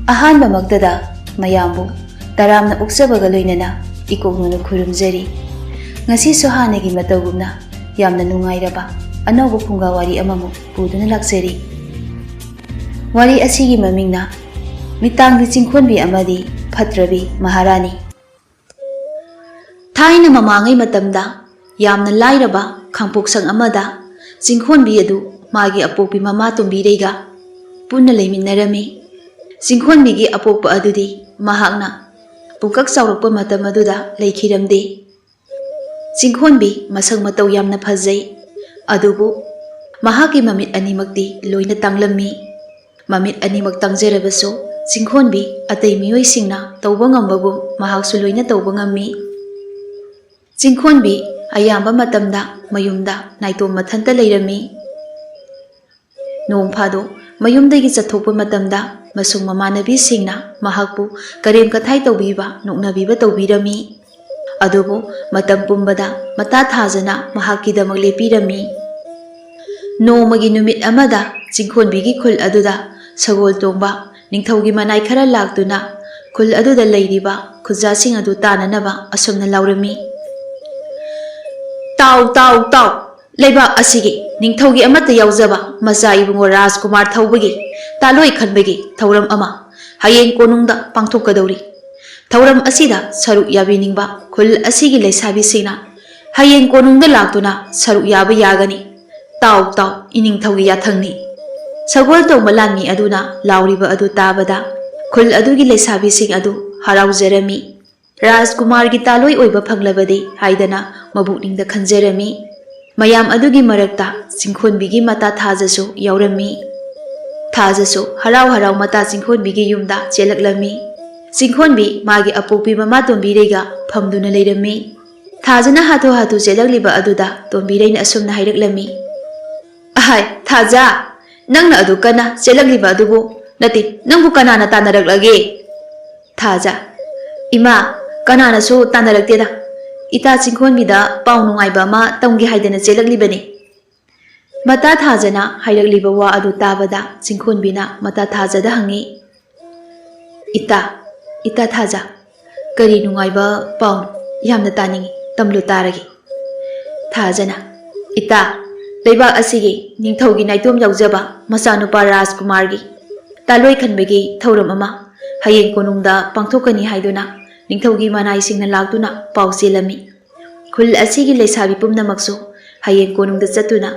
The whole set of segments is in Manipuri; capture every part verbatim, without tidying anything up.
ꯑꯍꯥꯟꯕꯃꯛꯇꯗ ꯃꯌꯥꯝꯕꯨ ꯇꯔꯥꯝꯅ ꯑꯣꯛꯆꯕꯒ ꯂꯣꯏꯅꯅ ꯏꯀꯣꯛꯅꯅ ꯈꯨꯔꯨꯝꯖꯔꯤ꯫ ꯉꯁꯤꯁꯨ ꯍꯥꯟꯅꯒꯤ ꯃꯇꯧꯒꯨꯝꯅ ꯌꯥꯝꯅ ꯅꯨꯡꯉꯥꯏꯔꯕ ꯑꯅꯧꯕ ꯐꯨꯡꯒꯥ ꯋꯥꯔꯤ ꯑꯃꯃꯨꯛ ꯄꯨꯗꯨꯅ ꯂꯥꯛꯆꯔꯤ꯫ ꯋꯥꯔꯤ ꯑꯁꯤꯒꯤ ꯃꯃꯤꯡꯅ ꯃꯤꯇꯥꯡꯒꯤ ꯆꯤꯡꯈꯣꯟꯕꯤ ꯑꯃꯗꯤ ꯐꯠꯇ꯭ꯔꯕꯤ ꯃꯍꯥꯔꯥꯅꯤ꯫ ꯊꯥꯏꯅ ꯃꯃꯥꯡꯉꯩ ꯃꯇꯝꯗ ꯌꯥꯝꯅ ꯂꯥꯏꯔꯕ ꯈꯥꯡꯄꯣꯛꯁꯪ ꯑꯃꯗ ꯆꯤꯡꯈꯣꯟꯕꯤ ꯑꯗꯨ ꯃꯥꯒꯤ ꯑꯄꯣꯛꯄꯤ ꯃꯃꯥ ꯇꯣꯝꯕꯤꯔꯩꯒ ꯄꯨꯟꯅ ꯂꯩꯃꯤꯟꯅꯔꯝꯃꯤ꯫ ꯆꯤꯡꯈꯣꯟꯕꯤꯒꯤ ꯑꯄꯣꯛꯄ ꯑꯗꯨꯗꯤ ꯃꯍꯥꯛꯅ ꯄꯨꯡꯀꯛ ꯆꯥꯎꯔꯛꯄ ꯃꯇꯝ ꯑꯗꯨꯗ ꯂꯩꯈꯤꯔꯝꯗꯦ꯫ ꯆꯤꯡꯈꯣꯟꯕꯤ ꯃꯁꯛ ꯃꯇꯧ ꯌꯥꯝꯅ ꯐꯖꯩ, ꯑꯗꯨꯕꯨ ꯃꯍꯥꯛꯀꯤ ꯃꯃꯤꯠ ꯑꯅꯤꯃꯛꯇꯤ ꯂꯣꯏꯅ ꯇꯥꯡꯂꯝꯃꯤ꯫ ꯃꯃꯤꯠ ꯑꯅꯤꯃꯛ ꯇꯥꯡꯖꯔꯕꯁꯨ ꯆꯤꯡꯈꯣꯟꯕꯤ ꯑꯇꯩ ꯃꯤꯑꯣꯏꯁꯤꯡꯅ ꯇꯧꯕ ꯉꯝꯕꯒꯨꯝ ꯃꯍꯥꯛꯁꯨ ꯂꯣꯏꯅ ꯇꯧꯕ ꯉꯝꯃꯤ꯫ ꯆꯤꯡꯈꯣꯟꯕꯤ ꯑꯌꯥꯝꯕ ꯃꯇꯝꯗ ꯃꯌꯨꯝꯗ ꯅꯥꯏꯇꯣꯝ ꯃꯊꯟꯇ ꯂꯩꯔꯝꯃꯤ꯫ ꯅꯣꯡ ꯐꯥꯗꯣꯛ ꯃꯌꯨꯝꯗꯒꯤ ꯆꯠꯊꯣꯛꯄ ꯃꯇꯝꯗ ꯃꯁꯨꯡ ꯃꯃꯥꯟꯅꯕꯤꯁꯤꯡꯅ ꯃꯍꯥꯛꯄꯨ ꯀꯔꯦꯝ ꯀꯊꯥꯏ ꯇꯧꯕꯤꯕ, ꯅꯣꯛꯅꯕꯤꯕ ꯇꯧꯕꯤꯔꯝꯃꯤ꯫ ꯑꯗꯨꯕꯨ ꯃꯇꯝ ꯄꯨꯝꯕꯗ ꯃꯇꯥ ꯊꯥꯖꯅ ꯃꯍꯥꯛꯀꯤꯗꯃꯛ ꯂꯦꯞꯄꯤꯔꯝꯃꯤ꯫ ꯅꯣꯡꯃꯒꯤ ꯅꯨꯃꯤꯠ ꯑꯃꯗ ꯆꯤꯡꯈꯣꯟꯕꯤꯒꯤ ꯈꯨꯜ ꯑꯗꯨꯗ ꯁꯒꯣꯜ ꯇꯣꯡꯕ ꯅꯤꯡꯊꯧꯒꯤ ꯃꯅꯥꯏ ꯈꯔ ꯂꯥꯛꯇꯨꯅ ꯈꯨꯜ ꯑꯗꯨꯗ ꯂꯩꯔꯤꯕ ꯈꯨꯟꯖꯥꯁꯤꯡ ꯑꯗꯨ ꯇꯥꯅꯅꯕ ꯑꯁꯨꯝꯅ ꯂꯥꯎꯔꯝꯃꯤ, "ꯇꯥꯎ, ꯇꯥꯎ, ꯇꯥꯎ! ꯂꯩꯕꯥꯛ ꯑꯁꯤꯒꯤ ꯅꯤꯡꯊꯧꯒꯤ ꯑꯃꯠꯇ ꯌꯥꯎꯖꯕ ꯃꯆꯥ ꯏꯕꯨꯡꯉꯣ ꯔꯥꯖꯀꯨꯃꯥꯔ ꯊꯧꯕꯒꯤ ꯇꯥꯂꯣꯏ ꯈꯟꯕꯒꯤ ꯊꯧꯔꯝ ꯑꯃ ꯍꯌꯦꯡ ꯀꯣꯅꯨꯡꯗ ꯄꯥꯡꯊꯣꯛꯀꯗꯧꯔꯤ꯫ ꯊꯧꯔꯝ ꯑꯁꯤꯗ ꯁꯔꯨꯛ ꯌꯥꯕꯤꯅꯤꯡꯕ ꯈꯨꯜ ꯑꯁꯤꯒꯤ ꯂꯩꯁꯥꯕꯤꯁꯤꯡꯅ ꯍꯌꯦꯡ ꯀꯣꯅꯨꯡꯗ ꯂꯥꯛꯇꯨꯅ ꯁꯔꯨꯛ ꯌꯥꯕ ꯌꯥꯒꯅꯤ꯫ ꯇꯥꯎ, ꯇꯥꯎ, ꯏꯅꯤꯡꯊꯧꯒꯤ ꯌꯥꯊꯪꯅꯤ!" ꯁꯒꯣꯜ ꯇꯣꯡꯕ ꯂꯥꯟꯃꯤ ꯑꯗꯨꯅ ꯂꯥꯎꯔꯤꯕ ꯑꯗꯨ ꯇꯥꯕꯗ ꯈꯨꯜ ꯑꯗꯨꯒꯤ ꯂꯩꯁꯥꯕꯤꯁꯤꯡ ꯑꯗꯨ ꯍꯔꯥꯎꯖꯔꯝꯃꯤ꯫ ꯔꯥꯖꯀꯨꯃꯥꯔꯒꯤ ꯇꯥꯂꯣꯏ ꯑꯣꯏꯕ ꯐꯪꯂꯕꯗꯤ ꯍꯥꯏꯗꯅ ꯃꯕꯨꯛꯅꯤꯡꯗ ꯈꯟꯖꯔꯝꯃꯤ꯫ ꯃꯌꯥꯝ ꯑꯗꯨꯒꯤ ꯃꯔꯛꯇ ꯆꯤꯡꯈꯣꯟꯕꯤꯒꯤ ꯃꯇꯥ ꯊꯥꯖꯁꯨ ꯌꯥꯎꯔꯝꯃꯤ꯫ ꯊꯥꯖꯁꯨ ꯍꯔꯥꯎ ꯍꯔꯥꯎ ꯃꯇꯥ ꯆꯤꯡꯈꯣꯟꯕꯤꯒꯤ ꯌꯨꯝꯗ ꯆꯦꯜꯂꯛꯂꯝꯃꯤ꯫ ꯆꯤꯡꯈꯣꯟꯕꯤ ꯃꯥꯒꯤ ꯑꯄꯣꯛꯄꯤ ꯃꯃꯥ ꯇꯣꯝꯕꯤꯔꯩꯒ ꯐꯝꯗꯨꯅ ꯂꯩꯔꯝꯃꯤ꯫ ꯊꯥꯖꯅ ꯍꯥꯊꯨ ꯍꯥꯊꯨ ꯆꯦꯜꯂꯛꯂꯤꯕ ꯑꯗꯨꯗ ꯇꯣꯝꯕꯤꯔꯩꯅ ꯑꯁꯨꯝꯅ ꯍꯥꯏꯔꯛꯂꯝꯃꯤ, "ꯑꯍꯥꯏ, ꯊꯥꯖ, ꯅꯪꯅ ꯑꯗꯨ ꯀꯟꯅ ꯆꯦꯜꯂꯛꯂꯤꯕ ꯑꯗꯨꯕꯨ, ꯅꯠꯇꯦ, ꯅꯪꯕꯨ ꯀꯅꯥꯅ ꯇꯥꯟꯅꯔꯛꯂꯒꯦ?" ꯊꯥꯖ, "ꯏꯃꯥ, ꯀꯅꯥꯅꯁꯨ ꯇꯥꯟꯅꯔꯛꯇꯦꯗ꯫ ꯏꯇꯥ ꯆꯤꯡꯈꯣꯟꯕꯤꯗ ꯄꯥꯎ ꯅꯨꯡꯉꯥꯏꯕ ꯑꯃ ꯇꯝꯒꯦ ꯍꯥꯏꯗꯅ ꯆꯦꯜꯂꯛꯂꯤꯕꯅꯤ꯫" ꯃꯇꯥ ꯊꯥꯖꯅ ꯍꯥꯏꯔꯛꯂꯤꯕ ꯋꯥ ꯑꯗꯨ ꯇꯥꯕꯗ ꯆꯤꯡꯈꯣꯟꯕꯤꯅ ꯃꯇꯥ ꯊꯥꯖꯗ ꯍꯪꯉꯤ, ꯏꯇꯥ, ꯏꯇꯥ ꯊꯥꯖ, ꯀꯔꯤ ꯅꯨꯡꯉꯥꯏꯕ ꯄꯥꯎꯅꯣ? ꯌꯥꯝꯅ ꯇꯥꯅꯤꯡꯏ, ꯇꯝꯂꯨ ꯇꯥꯔꯒꯦ꯫ ꯊꯥꯖꯅ, ꯏꯇꯥ, ꯂꯩꯕꯥꯛ ꯑꯁꯤꯒꯤ ꯅꯤꯡꯊꯧꯒꯤ ꯅꯥꯏꯇꯣꯝ ꯌꯥꯎꯖꯕ ꯃꯆꯥꯅꯨꯄꯥ ꯔꯥꯖꯀꯨꯃꯥꯔꯒꯤ ꯇꯥꯂꯣꯏ ꯈꯟꯕꯒꯤ ꯊꯧꯔꯝ ꯑꯃ ꯍꯌꯦꯡ ꯀꯣꯅꯨꯡꯗ ꯄꯥꯡꯊꯣꯛꯀꯅꯤ ꯍꯥꯏꯗꯨꯅ ꯅꯤꯡꯊꯧꯒꯤ ꯃꯅꯥꯏꯁꯤꯡꯅ ꯂꯥꯛꯇꯨꯅ ꯄꯥꯎ ꯆꯦꯜꯂꯝꯃꯤ꯫ ꯈꯨꯜ ꯑꯁꯤꯒꯤ ꯂꯩꯁꯥꯕꯤ ꯄꯨꯝꯅꯃꯛꯁꯨ ꯍꯌꯦꯡ ꯀꯣꯅꯨꯡꯗ ꯆꯠꯇꯨꯅ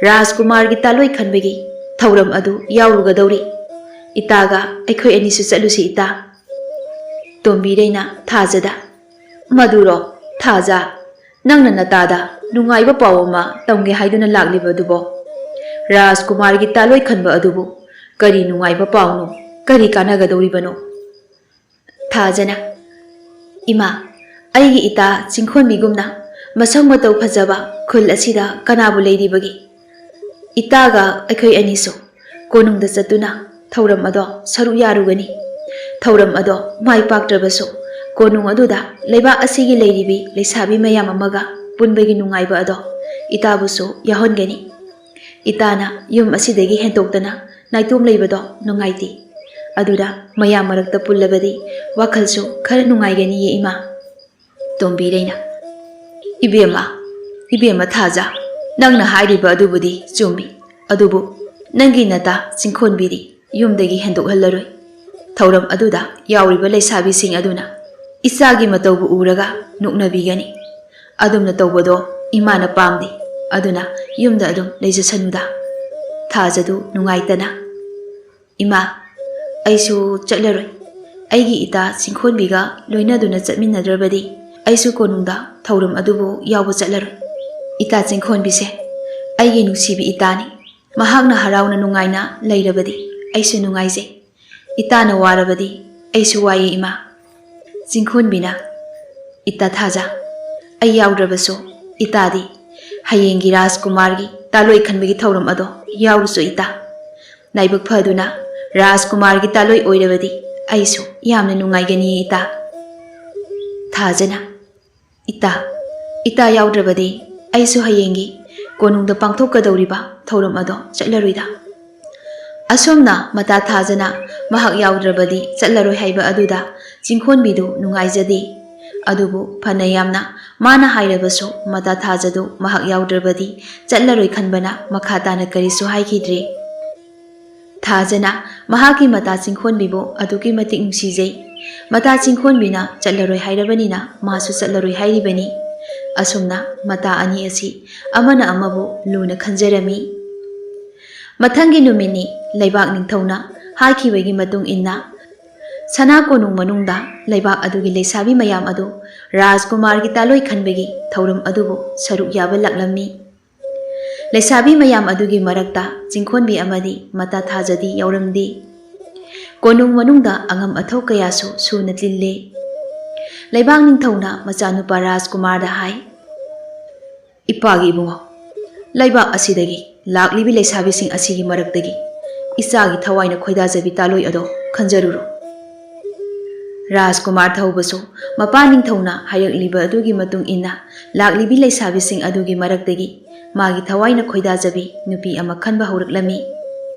ꯔꯥꯖꯀꯨꯃꯥꯔꯒꯤ ꯇꯥꯂꯣꯏ ꯈꯟꯕꯒꯤ ꯊꯧꯔꯝ ꯑꯗꯨ ꯌꯥꯎꯔꯨꯒꯗꯧꯔꯤ꯫ ꯏꯇꯥꯒ ꯑꯩꯈꯣꯏ ꯑꯅꯤꯁꯨ ꯆꯠꯂꯨꯁꯤ ꯏꯇꯥ꯫ ꯇꯣꯝꯕꯤꯔꯩꯅ ꯊꯥꯖꯗ, "ꯃꯗꯨꯔꯣ? ꯊꯥꯖ, ꯅꯪꯅ ꯅꯇꯥꯗ ꯅꯨꯡꯉꯥꯏꯕ ꯄꯥꯎ ꯑꯃ ꯇꯝꯒꯦ ꯍꯥꯏꯗꯨꯅ ꯂꯥꯛꯂꯤꯕꯗꯨꯕꯣ? ꯔꯥꯖꯀꯨꯃꯥꯔꯒꯤ ꯇꯥꯂꯣꯏ ꯈꯟꯕ ꯑꯗꯨꯕꯨ ꯀꯔꯤ ꯅꯨꯡꯉꯥꯏꯕ ꯄꯥꯎꯅꯣ? ꯀꯔꯤ ꯀꯥꯟꯅꯒꯗꯧꯔꯤꯕꯅꯣ?" ꯊꯥꯖꯅ, "ꯏꯃꯥ, ꯑꯩꯒꯤ ꯏꯇꯥ ꯆꯤꯡꯈꯣꯟꯕꯤꯒꯨꯝꯅ ꯃꯁꯛ ꯃꯇꯧ ꯐꯖꯕ ꯈꯨꯜ ꯑꯁꯤꯗ ꯀꯅꯥꯕꯨ ꯂꯩꯔꯤꯕꯒꯦ? ꯏꯇꯥꯒ ꯑꯩꯈꯣꯏ ꯑꯅꯤꯁꯨ ꯀꯣꯅꯨꯡꯗ ꯆꯠꯇꯨꯅ ꯊꯧꯔꯝ ꯑꯗꯣ ꯁꯔꯨꯛ ꯌꯥꯔꯨꯒꯅꯤ꯫ ꯊꯧꯔꯝ ꯑꯗꯣ ꯃꯥꯏ ꯄꯥꯛꯇ꯭ꯔꯕꯁꯨ ꯀꯣꯅꯨꯡ ꯑꯗꯨꯗ ꯂꯩꯕꯥꯛ ꯑꯁꯤꯒꯤ ꯂꯩꯔꯤꯕꯤ ꯂꯩꯁꯥꯕꯤ ꯃꯌꯥꯝ ꯑꯃꯒ ꯄꯨꯟꯕꯒꯤ ꯅꯨꯡꯉꯥꯏꯕ ꯑꯗꯣ ꯏꯇꯥꯕꯨꯁꯨ ꯌꯥꯎꯍꯟꯒꯅꯤ꯫ ꯏꯇꯥꯅ ꯌꯨꯝ ꯑꯁꯤꯗꯒꯤ ꯍꯦꯟꯗꯣꯛꯇꯅ ꯅꯥꯏꯇꯣꯝ ꯂꯩꯕꯗꯣ ꯅꯨꯡꯉꯥꯏꯇꯦ꯫ ꯑꯗꯨꯗ ꯃꯌꯥꯝ ꯃꯔꯛꯇ ꯄꯨꯜꯂꯕꯗꯤ ꯋꯥꯈꯜꯁꯨ ꯈꯔ ꯅꯨꯡꯉꯥꯏꯒꯅꯤꯌꯦ ꯏꯃꯥ꯫" ꯇꯣꯝꯕꯤꯔꯩꯅ, "ꯏꯕꯦꯝꯃ, ꯏꯕꯦꯝꯃ ꯊꯥꯖ, ꯅꯪꯅ ꯍꯥꯏꯔꯤꯕ ꯑꯗꯨꯕꯨꯗꯤ ꯆꯨꯝꯃꯤ꯫ ꯑꯗꯨꯕꯨ ꯅꯪꯒꯤ ꯅꯇꯥ ꯆꯤꯡꯈꯣꯟꯕꯤꯗꯤ ꯌꯨꯝꯗꯒꯤ ꯍꯦꯟꯗꯣꯛꯍꯜꯂꯔꯣꯏ꯫ ꯊꯧꯔꯝ ꯑꯗꯨꯗ ꯌꯥꯎꯔꯤꯕ ꯂꯩꯁꯥꯕꯤꯁꯤꯡ ꯑꯗꯨꯅ ꯏꯆꯥꯒꯤ ꯃꯇꯧꯕꯨ ꯎꯔꯒ ꯅꯣꯛꯅꯕꯤꯒꯅꯤ꯫ ꯑꯗꯨꯝꯅ ꯇꯧꯕꯗꯣ ꯏꯃꯥꯅ ꯄꯥꯝꯗꯦ꯫ ꯑꯗꯨꯅ ꯌꯨꯝꯗ ꯑꯗꯨꯝ ꯂꯩꯖꯁꯅꯨꯗ꯫" ꯊꯥꯖꯗꯨ ꯅꯨꯡꯉꯥꯏꯇꯅ, "ꯏꯃꯥ, ꯑꯩꯁꯨ ꯆꯠꯂꯔꯣꯏ꯫ ꯑꯩꯒꯤ ꯏꯇꯥ ꯆꯤꯡꯈꯣꯟꯕꯤꯒ ꯂꯣꯏꯅꯗꯨꯅ ꯆꯠꯃꯤꯟꯅꯗ꯭ꯔꯕꯗꯤ ꯑꯩꯁꯨ ꯀꯣꯅꯨꯡꯗ ꯊꯧꯔꯝ ꯑꯗꯨꯕꯨ ꯌꯥꯎꯕ ꯆꯠꯂꯔꯣꯏ꯫ ꯏꯇꯥ ꯆꯤꯡꯈꯣꯟꯕꯤꯁꯦ ꯑꯩꯒꯤ ꯅꯨꯡꯁꯤꯕꯤ ꯏꯇꯥꯅꯤ꯫ ꯃꯍꯥꯛꯅ ꯍꯔꯥꯎꯅ ꯅꯨꯡꯉꯥꯏꯅ ꯂꯩꯔꯕꯗꯤ ꯑꯩꯁꯨ ꯅꯨꯡꯉꯥꯏꯖꯩ꯫ ꯏꯇꯥꯅ ꯋꯥꯔꯕꯗꯤ ꯑꯩꯁꯨ ꯋꯥꯏꯌꯦ ꯏꯃꯥ꯫" ꯆꯤꯡꯈꯣꯟꯕꯤꯅ, "ꯏꯇꯥ ꯊꯥꯖ, ꯑꯩ ꯌꯥꯎꯗ꯭ꯔꯕꯁꯨ ꯏꯇꯥꯗꯤ ꯍꯌꯦꯡꯒꯤ ꯔꯥꯖꯀꯨꯃꯥꯔꯒꯤ ꯇꯥꯂꯣꯏ ꯈꯟꯕꯒꯤ ꯊꯧꯔꯝ ꯑꯗꯣ ꯌꯥꯎꯔꯨꯁꯨ ꯏꯇꯥ꯫ ꯂꯥꯏꯕꯛ ꯐꯗꯨꯅ ꯔꯥꯖꯀꯨꯃꯥꯔꯒꯤ ꯇꯥꯂꯣꯏ ꯑꯣꯏꯔꯕꯗꯤ ꯑꯩꯁꯨ ꯌꯥꯝꯅ ꯅꯨꯡꯉꯥꯏꯒꯅꯤꯌꯦ ꯏꯇꯥ꯫" ꯊꯥꯖꯅ, "ꯏꯇꯥ, ꯏꯇꯥ ꯌꯥꯎꯗ꯭ꯔꯕꯗꯤ ꯑꯩꯁꯨ ꯍꯌꯦꯡꯒꯤ ꯀꯣꯅꯨꯡꯗ ꯄꯥꯡꯊꯣꯛꯀꯗꯧꯔꯤꯕ ꯊꯧꯔꯝ ꯑꯗꯣ ꯆꯠꯂꯔꯣꯏꯗ꯫" ꯑꯁꯨꯝꯅ ꯃꯇꯥ ꯊꯥꯖꯅ ꯃꯍꯥꯛ ꯌꯥꯎꯗ꯭ꯔꯕꯗꯤ ꯆꯠꯂꯔꯣꯏ ꯍꯥꯏꯕ ꯑꯗꯨꯗ ꯆꯤꯡꯈꯣꯟꯕꯤꯗꯨ ꯅꯨꯡꯉꯥꯏꯖꯗꯦ꯫ ꯑꯗꯨꯕꯨ ꯐꯅ ꯌꯥꯝꯅ ꯃꯥꯅ ꯍꯥꯏꯔꯕꯁꯨ ꯃꯇꯥ ꯊꯥꯖꯗꯨ ꯃꯍꯥꯛ ꯌꯥꯎꯗ꯭ꯔꯕꯗꯤ ꯆꯠꯂꯔꯣꯏ ꯈꯟꯕꯅ ꯃꯈꯥ ꯇꯥꯅ ꯀꯔꯤꯁꯨ ꯍꯥꯏꯈꯤꯗ꯭ꯔꯦ꯫ ꯊꯥꯖꯅ ꯃꯍꯥꯛꯀꯤ ꯃꯇꯥ ꯆꯤꯡꯈꯣꯟꯕꯤꯕꯨ ꯑꯗꯨꯛꯀꯤ ꯃꯇꯤꯛ ꯅꯨꯡꯁꯤꯖꯩ꯫ ꯃꯇꯥ ꯆꯤꯡꯈꯣꯟꯕꯤꯅ ꯆꯠꯂꯔꯣꯏ ꯍꯥꯏꯔꯕꯅꯤꯅ ꯃꯥꯁꯨ ꯆꯠꯂꯔꯣꯏ ꯍꯥꯏꯔꯤꯕꯅꯤ꯫ ꯑꯁꯨꯝꯅ ꯃꯇꯥ ꯑꯅꯤ ꯑꯁꯤ ꯑꯃꯅ ꯑꯃꯕꯨ ꯂꯨꯅ ꯈꯟꯖꯔꯝꯃꯤ꯫ ꯃꯊꯪꯒꯤ ꯅꯨꯃꯤꯠꯅꯤ꯫ ꯂꯩꯕꯥꯛ ꯅꯤꯡꯊꯧꯅ ꯍꯥꯏꯈꯤꯕꯒꯤ ꯃꯇꯨꯡ ꯏꯟꯅ ꯁꯅꯥ ꯀꯣꯅꯨꯡ ꯃꯅꯨꯡꯗ ꯂꯩꯕꯥꯛ ꯑꯗꯨꯒꯤ ꯂꯩꯁꯥꯕꯤ ꯃꯌꯥꯝ ꯑꯗꯨ ꯔꯥꯖꯀꯨꯃꯥꯔꯒꯤ ꯇꯥꯂꯣꯏ ꯈꯟꯕꯒꯤ ꯊꯧꯔꯝ ꯑꯗꯨꯕꯨ ꯁꯔꯨꯛ ꯌꯥꯕ ꯂꯥꯛꯂꯝꯃꯤ꯫ ꯂꯩꯁꯥꯕꯤ ꯃꯌꯥꯝ ꯑꯗꯨꯒꯤ ꯃꯔꯛꯇ ꯆꯤꯡꯈꯣꯟꯕꯤ ꯑꯃꯗꯤ ꯃꯇꯥ ꯊꯥꯖꯗꯤ ꯌꯥꯎꯔꯝꯗꯦ꯫ ꯀꯣꯅꯨꯡ ꯃꯅꯨꯡꯗ ꯑꯉꯝ ꯑꯊꯧ ꯀꯌꯥꯁꯨ ꯁꯨꯅ ꯇꯤꯜꯂꯦ꯫ ꯂꯩꯕꯥꯛ ꯅꯤꯡꯊꯧꯅ ꯃꯆꯥꯅꯨꯄꯥ ꯔꯥꯖꯀꯨꯃꯥꯔꯗ ꯍꯥꯏ, "ꯏꯄꯥꯒꯤ ꯏꯕꯨꯡꯉꯣ, ꯂꯩꯕꯥꯛ ꯑꯁꯤꯗꯒꯤ ꯂꯥꯛꯂꯤꯕꯤ ꯂꯩꯁꯥꯕꯤꯁꯤꯡ ꯑꯁꯤꯒꯤ ꯃꯔꯛꯇꯒꯤ ꯏꯆꯥꯒꯤ ꯊꯋꯥꯏꯅ ꯈꯣꯏꯗꯥꯖꯕꯤ ꯇꯥꯂꯣꯏ ꯑꯗꯣ ꯈꯟꯖꯔꯨꯔꯣ꯫" ꯔꯥꯖꯀꯨꯃꯥꯔ ꯊꯧꯕꯁꯨ ꯃꯄꯥ ꯅꯤꯡꯊꯧꯅ ꯍꯥꯏꯔꯛꯂꯤꯕ ꯑꯗꯨꯒꯤ ꯃꯇꯨꯡ ꯏꯟꯅ ꯂꯥꯛꯂꯤꯕꯤ ꯂꯩꯁꯥꯕꯤꯁꯤꯡ ꯑꯗꯨꯒꯤ ꯃꯔꯛꯇꯒꯤ ꯃꯥꯒꯤ ꯊꯋꯥꯏꯅ ꯈꯣꯏꯗꯥꯖꯕꯤ ꯅꯨꯄꯤ ꯑꯃ ꯈꯟꯕ ꯍꯧꯔꯛꯂꯝꯃꯤ꯫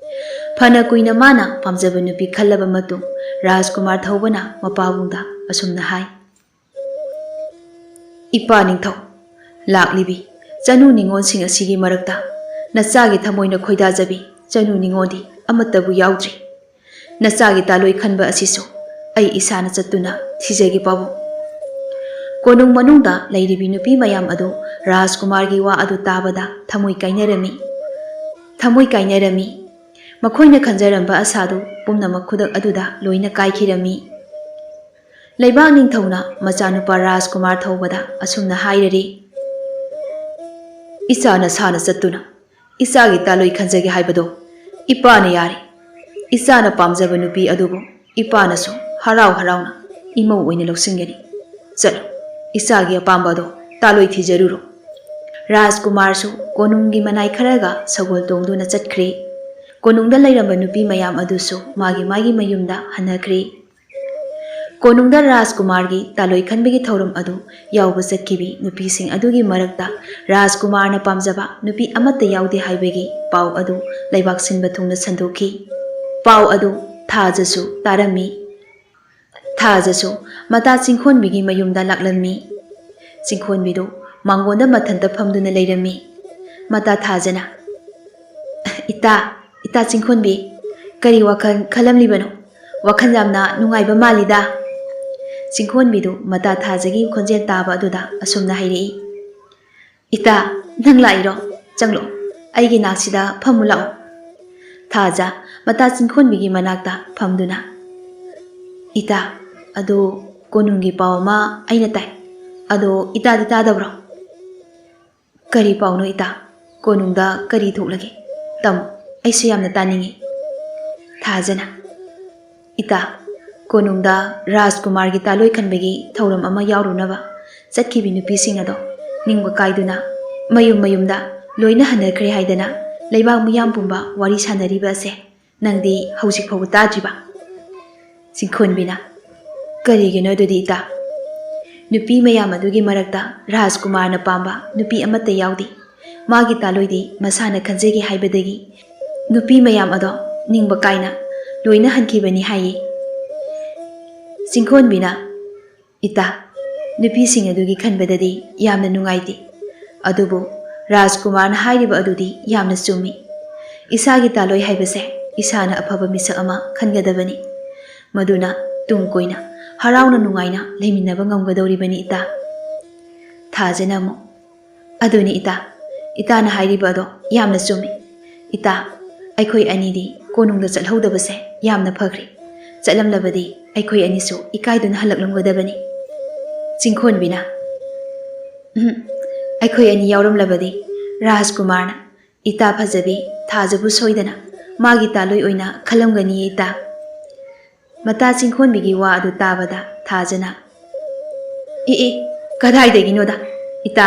ꯐꯅ ꯀꯨꯏꯅ ꯃꯥꯅ ꯄꯥꯝꯖꯕ ꯅꯨꯄꯤ ꯈꯜꯂꯕ ꯃꯇꯨꯡ ꯔꯥꯖꯀꯨꯃꯥꯔ ꯊꯧꯕꯅ ꯃꯄꯥꯕꯨꯡꯗ ꯑꯁꯨꯝꯅ ꯍꯥꯏ, "ꯏꯄꯥ ꯅꯤꯡꯊꯧ, ꯂꯥꯛꯂꯤꯕꯤ ꯆꯅꯨ ꯅꯤꯉꯣꯜꯁꯤꯡ ꯑꯁꯤꯒꯤ ꯃꯔꯛꯇ ꯅꯆꯥꯒꯤ ꯊꯃꯣꯏꯅ ꯈꯣꯏꯗꯥꯖꯕꯤ ꯆꯅꯨ ꯅꯤꯉꯣꯜꯗꯤ ꯑꯃꯠꯇꯕꯨ ꯌꯥꯎꯗ꯭ꯔꯤ꯫ ꯅꯆꯥꯒꯤ ꯇꯥꯂꯣꯏ ꯈꯟꯕ ꯑꯁꯤꯁꯨ ꯑꯩ ꯏꯁꯥꯅ ꯆꯠꯇꯨꯅ ꯊꯤꯖꯒꯦ ꯄꯥꯕꯨꯡ꯫" ꯀꯣꯅꯨꯡ ꯃꯅꯨꯡꯗ ꯂꯩꯔꯤꯕꯤ ꯅꯨꯄꯤ ꯃꯌꯥꯝ ꯑꯗꯨ ꯔꯥꯖꯀꯨꯃꯥꯔꯒꯤ ꯋꯥ ꯑꯗꯨ ꯇꯥꯕꯗ ꯊꯃꯣꯏ ꯀꯥꯏꯅꯔꯝꯃꯤ꯫ ꯊꯃꯣꯏ ꯀꯥꯏꯅꯔꯝꯃꯤ꯫ ꯃꯈꯣꯏꯅ ꯈꯟꯖꯔꯝꯕ ꯑꯁꯥꯗꯨ ꯄꯨꯝꯅꯃꯛ ꯈꯨꯗꯛ ꯑꯗꯨꯗ ꯂꯣꯏꯅ ꯀꯥꯏꯈꯤꯔꯝꯃꯤ꯫ ꯂꯩꯕꯥꯛ ꯅꯤꯡꯊꯧꯅ ꯃꯆꯥꯅꯨꯄꯥ ꯔꯥꯖꯀꯨꯃꯥꯔ ꯊꯧꯕꯗ ꯑꯁꯨꯝꯅ ꯍꯥꯏꯔꯔꯤ, "ꯏꯆꯥ ꯅꯁꯥꯅ ꯆꯠꯇꯨꯅ ꯏꯆꯥꯒꯤ ꯇꯥꯂꯣꯏ ꯈꯟꯖꯒꯦ ꯍꯥꯏꯕꯗꯣ ꯏꯄꯥꯅ ꯌꯥꯔꯦ꯫ ꯏꯆꯥꯅ ꯄꯥꯝꯖꯕ ꯅꯨꯄꯤ ꯑꯗꯨꯕꯨ ꯏꯄꯥꯅꯁꯨ ꯍꯔꯥꯎ ꯍꯔꯥꯎꯅ ꯏꯃꯧ ꯑꯣꯏꯅ ꯂꯧꯁꯤꯟꯒꯅꯤ꯫ ꯆꯠꯂꯨ, ꯏꯆꯥꯒꯤ ꯑꯄꯥꯝꯕ ꯑꯗꯣ ꯇꯥꯂꯣꯏ ꯊꯤꯖꯔꯨꯔꯣ꯫" ꯔꯥꯖꯀꯨꯃꯥꯔꯁꯨ ꯀꯣꯅꯨꯡꯒꯤ ꯃꯅꯥꯏ ꯈꯔꯒ ꯁꯒꯣꯜ ꯇꯣꯡꯗꯨꯅ ꯆꯠꯈ꯭ꯔꯦ꯫ ꯀꯣꯅꯨꯡꯗ ꯂꯩꯔꯝꯕ ꯅꯨꯄꯤ ꯃꯌꯥꯝ ꯑꯗꯨꯁꯨ ꯃꯥꯒꯤ ꯃꯥꯒꯤ ꯃꯌꯨꯝꯗ ꯍꯟꯅꯈ꯭ꯔꯦ꯫ ꯀꯣꯅꯨꯡꯗ ꯔꯥꯖꯀꯨꯃꯥꯔꯒꯤ ꯇꯥꯂꯣꯏ ꯈꯟꯕꯒꯤ ꯊꯧꯔꯝ ꯑꯗꯨ ꯌꯥꯎꯕ ꯆꯠꯈꯤꯕꯤ ꯅꯨꯄꯤꯁꯤꯡ ꯑꯗꯨꯒꯤ ꯃꯔꯛꯇ ꯔꯥꯖꯀꯨꯃꯥꯔꯅ ꯄꯥꯝꯖꯕ ꯅꯨꯄꯤ ꯑꯃꯠꯇ ꯌꯥꯎꯗꯦ ꯍꯥꯏꯕꯒꯤ ꯄꯥꯎ ꯑꯗꯨ ꯂꯩꯕꯥꯛ ꯁꯤꯟꯕ ꯊꯨꯡꯅ ꯁꯟꯗꯣꯛꯈꯤ꯫ ꯄꯥꯎ ꯑꯗꯨ ꯊꯥꯖꯁꯨ ꯇꯥꯔꯝꯃꯤ꯫ ꯊꯥꯖꯁꯨ ꯃꯇꯥ ꯆꯤꯡꯈꯣꯟꯕꯤꯒꯤ ꯃꯌꯨꯝꯗ ꯂꯥꯛꯂꯝꯃꯤ꯫ ꯆꯤꯡꯈꯣꯟꯕꯤꯗꯨ ꯃꯥꯡꯒꯣꯟꯗ ꯃꯊꯟꯇ ꯐꯝꯗꯨꯅ ꯂꯩꯔꯝꯃꯤ꯫ ꯃꯇꯥ ꯊꯥꯖꯅ, "ꯏꯇꯥ, ꯏꯇꯥ ꯆꯤꯡꯈꯣꯟꯕꯤ, ꯀꯔꯤ ꯋꯥꯈꯜ ꯈꯜꯂꯝꯂꯤꯕꯅꯣ? ꯋꯥꯈꯜ ꯌꯥꯝꯅ ꯅꯨꯡꯉꯥꯏꯕ ꯃꯥꯜꯂꯤꯗ?" ꯆꯤꯡꯈꯣꯟꯕꯤꯗꯨ ꯃꯇꯥ ꯊꯥꯖꯒꯤ ꯈꯣꯟꯖꯦꯜ ꯇꯥꯕ ꯑꯗꯨꯗ ꯑꯁꯨꯝꯅ ꯍꯥꯏꯔꯛꯏ, "ꯏꯇꯥ, ꯅꯪ ꯂꯥꯛꯏꯔꯣ? ꯆꯪꯂꯛꯑꯣ, ꯑꯩꯒꯤ ꯅꯥꯛꯁꯤꯗ ꯐꯝꯃꯨ ꯂꯥꯛꯑꯣ꯫" ꯊꯥꯖ ꯃꯇꯥ ꯆꯤꯡꯈꯣꯟꯕꯤꯒꯤ ꯃꯅꯥꯛꯇ ꯐꯝꯗꯨꯅ, "ꯏꯇꯥ, ꯑꯗꯨ ꯀꯣꯅꯨꯡꯒꯤ ꯄꯥꯎ ꯑꯃ ꯑꯩꯅ ꯇꯥꯏ꯫ ꯑꯗꯣ ꯏꯇꯥꯗꯤ ꯇꯥꯗꯕ꯭ꯔꯣ?" "ꯀꯔꯤ ꯄꯥꯎꯅꯣ ꯏꯇꯥ? ꯀꯣꯅꯨꯡꯗ ꯀꯔꯤ ꯊꯣꯛꯂꯒꯦ? ꯇꯝꯃꯨ, ꯑꯩꯁꯨ ꯌꯥꯝꯅ ꯇꯥꯅꯤꯡꯏ꯫" ꯊꯥꯖꯅ, "ꯏꯇꯥ, ꯀꯣꯅꯨꯡꯗ ꯔꯥꯖꯀꯨꯃꯥꯔꯒꯤ ꯇꯥꯂꯣꯏ ꯈꯟꯕꯒꯤ ꯊꯧꯔꯝ ꯑꯃ ꯌꯥꯎꯔꯨꯅꯕ ꯆꯠꯈꯤꯕꯤ ꯅꯨꯄꯤꯁꯤꯡ ꯑꯗꯣ ꯅꯤꯡꯕ ꯀꯥꯏꯗꯨꯅ ꯃꯌꯨꯝ ꯃꯌꯨꯝꯗ ꯂꯣꯏꯅ ꯍꯟꯅꯈ꯭ꯔꯦ ꯍꯥꯏꯗꯅ ꯂꯩꯕꯥꯛ ꯃꯤꯌꯥꯝ ꯄꯨꯝꯕ ꯋꯥꯔꯤ ꯁꯥꯟꯅꯔꯤꯕ ꯑꯁꯦ ꯅꯪꯗꯤ ꯍꯧꯖꯤꯛ ꯐꯥꯎꯕ ꯇꯥꯗ꯭ꯔꯤꯕ?" ꯆꯤꯡꯈꯣꯟꯕꯤꯅ, "ꯀꯔꯤꯒꯤꯅꯣ ꯑꯗꯨꯗꯤ ꯏꯇꯥ? ꯅꯨꯄꯤ ꯃꯌꯥꯝ ꯑꯗꯨꯒꯤ ꯃꯔꯛꯇ ꯔꯥꯖꯀꯨꯃꯥꯔꯅ ꯄꯥꯝꯕ ꯅꯨꯄꯤ ꯑꯃꯠꯇ ꯌꯥꯎꯗꯦ꯫ ꯃꯥꯒꯤ ꯇꯥꯂꯣꯏꯗꯤ ꯃꯁꯥꯅ ꯈꯟꯖꯒꯦ ꯍꯥꯏꯕꯗꯒꯤ ꯅꯨꯄꯤ ꯃꯌꯥꯝ ꯑꯗꯣ ꯅꯤꯡꯕ ꯀꯥꯏꯅ ꯂꯣꯏꯅ ꯍꯟꯈꯤꯕꯅꯤ ꯍꯥꯏꯌꯦ꯫" ꯆꯤꯡꯈꯣꯟꯕꯤꯅ, "ꯏꯇꯥ, ꯅꯨꯄꯤꯁꯤꯡ ꯑꯗꯨꯒꯤ ꯈꯟꯕꯗꯗꯤ ꯌꯥꯝꯅ ꯅꯨꯡꯉꯥꯏꯇꯦ꯫ ꯑꯗꯨꯕꯨ ꯔꯥꯖꯀꯨꯃꯥꯔꯅ ꯍꯥꯏꯔꯤꯕ ꯑꯗꯨꯗꯤ ꯌꯥꯝꯅ ꯆꯨꯝꯃꯤ꯫ ꯏꯁꯥꯒꯤ ꯇꯥꯂꯣꯏ ꯍꯥꯏꯕꯁꯦ ꯏꯁꯥꯅ ꯑꯐꯕ ꯃꯤꯁꯛ ꯑꯃ ꯈꯟꯒꯗꯕꯅꯤ꯫ ꯃꯗꯨꯅ ꯇꯨꯡ ꯀꯣꯏꯅ ꯍꯔꯥꯎꯅ ꯅꯨꯡꯉꯥꯏꯅ ꯂꯩꯃꯤꯟꯅꯕ ꯉꯝꯒꯗꯧꯔꯤꯕꯅꯤ ꯏꯇꯥ꯫" ꯊꯥꯖꯅ ꯑꯃꯨꯛ, "ꯑꯗꯨꯅꯤ ꯏꯇꯥ, ꯏꯇꯥꯅ ꯍꯥꯏꯔꯤꯕ ꯑꯗꯣ ꯌꯥꯝꯅ ꯆꯨꯝꯃꯤ꯫ ꯏꯇꯥ, ꯑꯩꯈꯣꯏ ꯑꯅꯤꯗꯤ ꯀꯣꯅꯨꯡꯗ ꯆꯠꯍꯧꯗꯕꯁꯦ ꯌꯥꯝꯅ ꯐꯈ꯭ꯔꯦ꯫ ꯆꯠꯂꯝꯂꯕꯗꯤ ꯑꯩꯈꯣꯏ ꯑꯅꯤꯁꯨ ꯏꯀꯥꯏꯗꯨꯅ ꯍꯜꯂꯛꯂꯝꯒꯗꯕꯅꯤ꯫" ꯆꯤꯡꯈꯣꯟꯕꯤꯅ, "ꯎꯝ, ꯑꯩꯈꯣꯏ ꯑꯅꯤ ꯌꯥꯎꯔꯝꯂꯕꯗꯤ ꯔꯥꯖꯀꯨꯃꯥꯔꯅ ꯏꯇꯥ ꯐꯖꯕꯤ ꯊꯥꯖꯕꯨ ꯁꯣꯏꯗꯅ ꯃꯥꯒꯤ ꯇꯥꯂꯣꯏ ꯑꯣꯏꯅ ꯈꯜꯂꯝꯒꯅꯤꯌꯦ ꯏꯇꯥ꯫" ꯃꯇꯥ ꯆꯤꯡꯈꯣꯟꯕꯤꯒꯤ ꯋꯥ ꯑꯗꯨ ꯇꯥꯕꯗ ꯊꯥꯖꯅ, "ꯑꯦ ꯑꯦ, ꯀꯗꯥꯏꯗꯒꯤꯅꯣꯗ? ꯏꯇꯥ,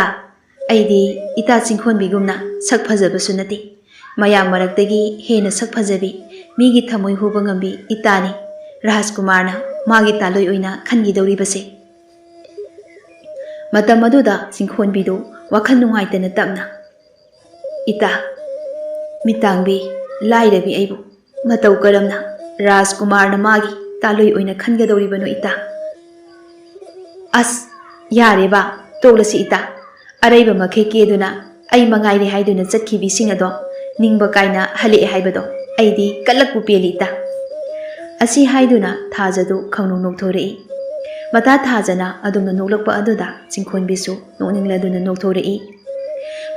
ꯑꯩꯗꯤ ꯏꯇꯥ ꯆꯤꯡꯈꯣꯟꯕꯤꯒꯨꯝꯅ ꯁꯛ ꯐꯖꯕꯁꯨ ꯅꯠꯇꯦ꯫ ꯃꯌꯥꯝ ꯃꯔꯛꯇꯒꯤ ꯍꯦꯟꯅ ꯁꯛ ꯐꯖꯕꯤ, ꯃꯤꯒꯤ ꯊꯃꯣꯏ ꯍꯨꯕ ꯉꯝꯕꯤ ꯏꯇꯥꯅꯤ ꯔꯥꯖꯀꯨꯃꯥꯔꯅ ꯃꯥꯒꯤ ꯇꯥꯂꯣꯏ ꯑꯣꯏꯅ ꯈꯟꯈꯤꯗꯧꯔꯤꯕꯁꯦ꯫ ꯃꯇꯝ ꯑꯗꯨꯗ ꯆꯤꯡꯈꯣꯟꯕꯤꯗꯨ ꯋꯥꯈꯜ ꯅꯨꯡꯉꯥꯏꯇꯅ ꯇꯞꯅ, "ꯏꯇꯥ, ꯃꯤꯇꯥꯡꯕꯤ, ꯂꯥꯏꯔꯕꯤ ꯑꯩꯕꯨ ꯃꯇꯧ ꯀꯔꯝꯅ ꯔꯥꯖꯀꯨꯃꯥꯔꯅ ꯃꯥꯒꯤ ꯇꯥꯂꯣꯏ ꯑꯣꯏꯅ ꯈꯟꯒꯗꯧꯔꯤꯕꯅꯣ ꯏꯇꯥ?" "ꯑꯁ, ꯌꯥꯔꯦ ꯕꯥ, ꯇꯣꯛꯂꯁꯤ ꯏꯇꯥ꯫ ꯑꯔꯩꯕ ꯃꯈꯩ ꯀꯦꯗꯨꯅ ꯑꯩ ꯃꯉꯥꯏꯔꯦ ꯍꯥꯏꯗꯨꯅ ꯆꯠꯈꯤꯕꯤꯁꯤꯡ ꯑꯗꯣ ꯅꯤꯡꯕ ꯀꯥꯏꯅ ꯍꯜꯂꯛꯑꯦ ꯍꯥꯏꯕꯗꯣ ꯑꯩꯗꯤ ꯀꯜꯂꯛꯄꯨ ꯄꯦꯜꯂꯤ ꯏꯇꯥ꯫" ꯑꯁꯤ ꯍꯥꯏꯗꯨꯅ ꯊꯥꯖꯗꯨ ꯈꯪꯅꯣꯛ ꯅꯣꯛꯊꯣꯔꯛꯏ꯫ ꯃꯇꯥ ꯊꯥꯖꯅ ꯑꯗꯨꯝꯅ ꯅꯣꯛꯂꯛꯄ ꯑꯗꯨꯗ ꯆꯤꯡꯈꯣꯟꯕꯤꯁꯨ ꯅꯣꯛꯅꯤꯡꯂꯗꯨꯅ ꯅꯣꯛꯊꯣꯔꯛꯏ꯫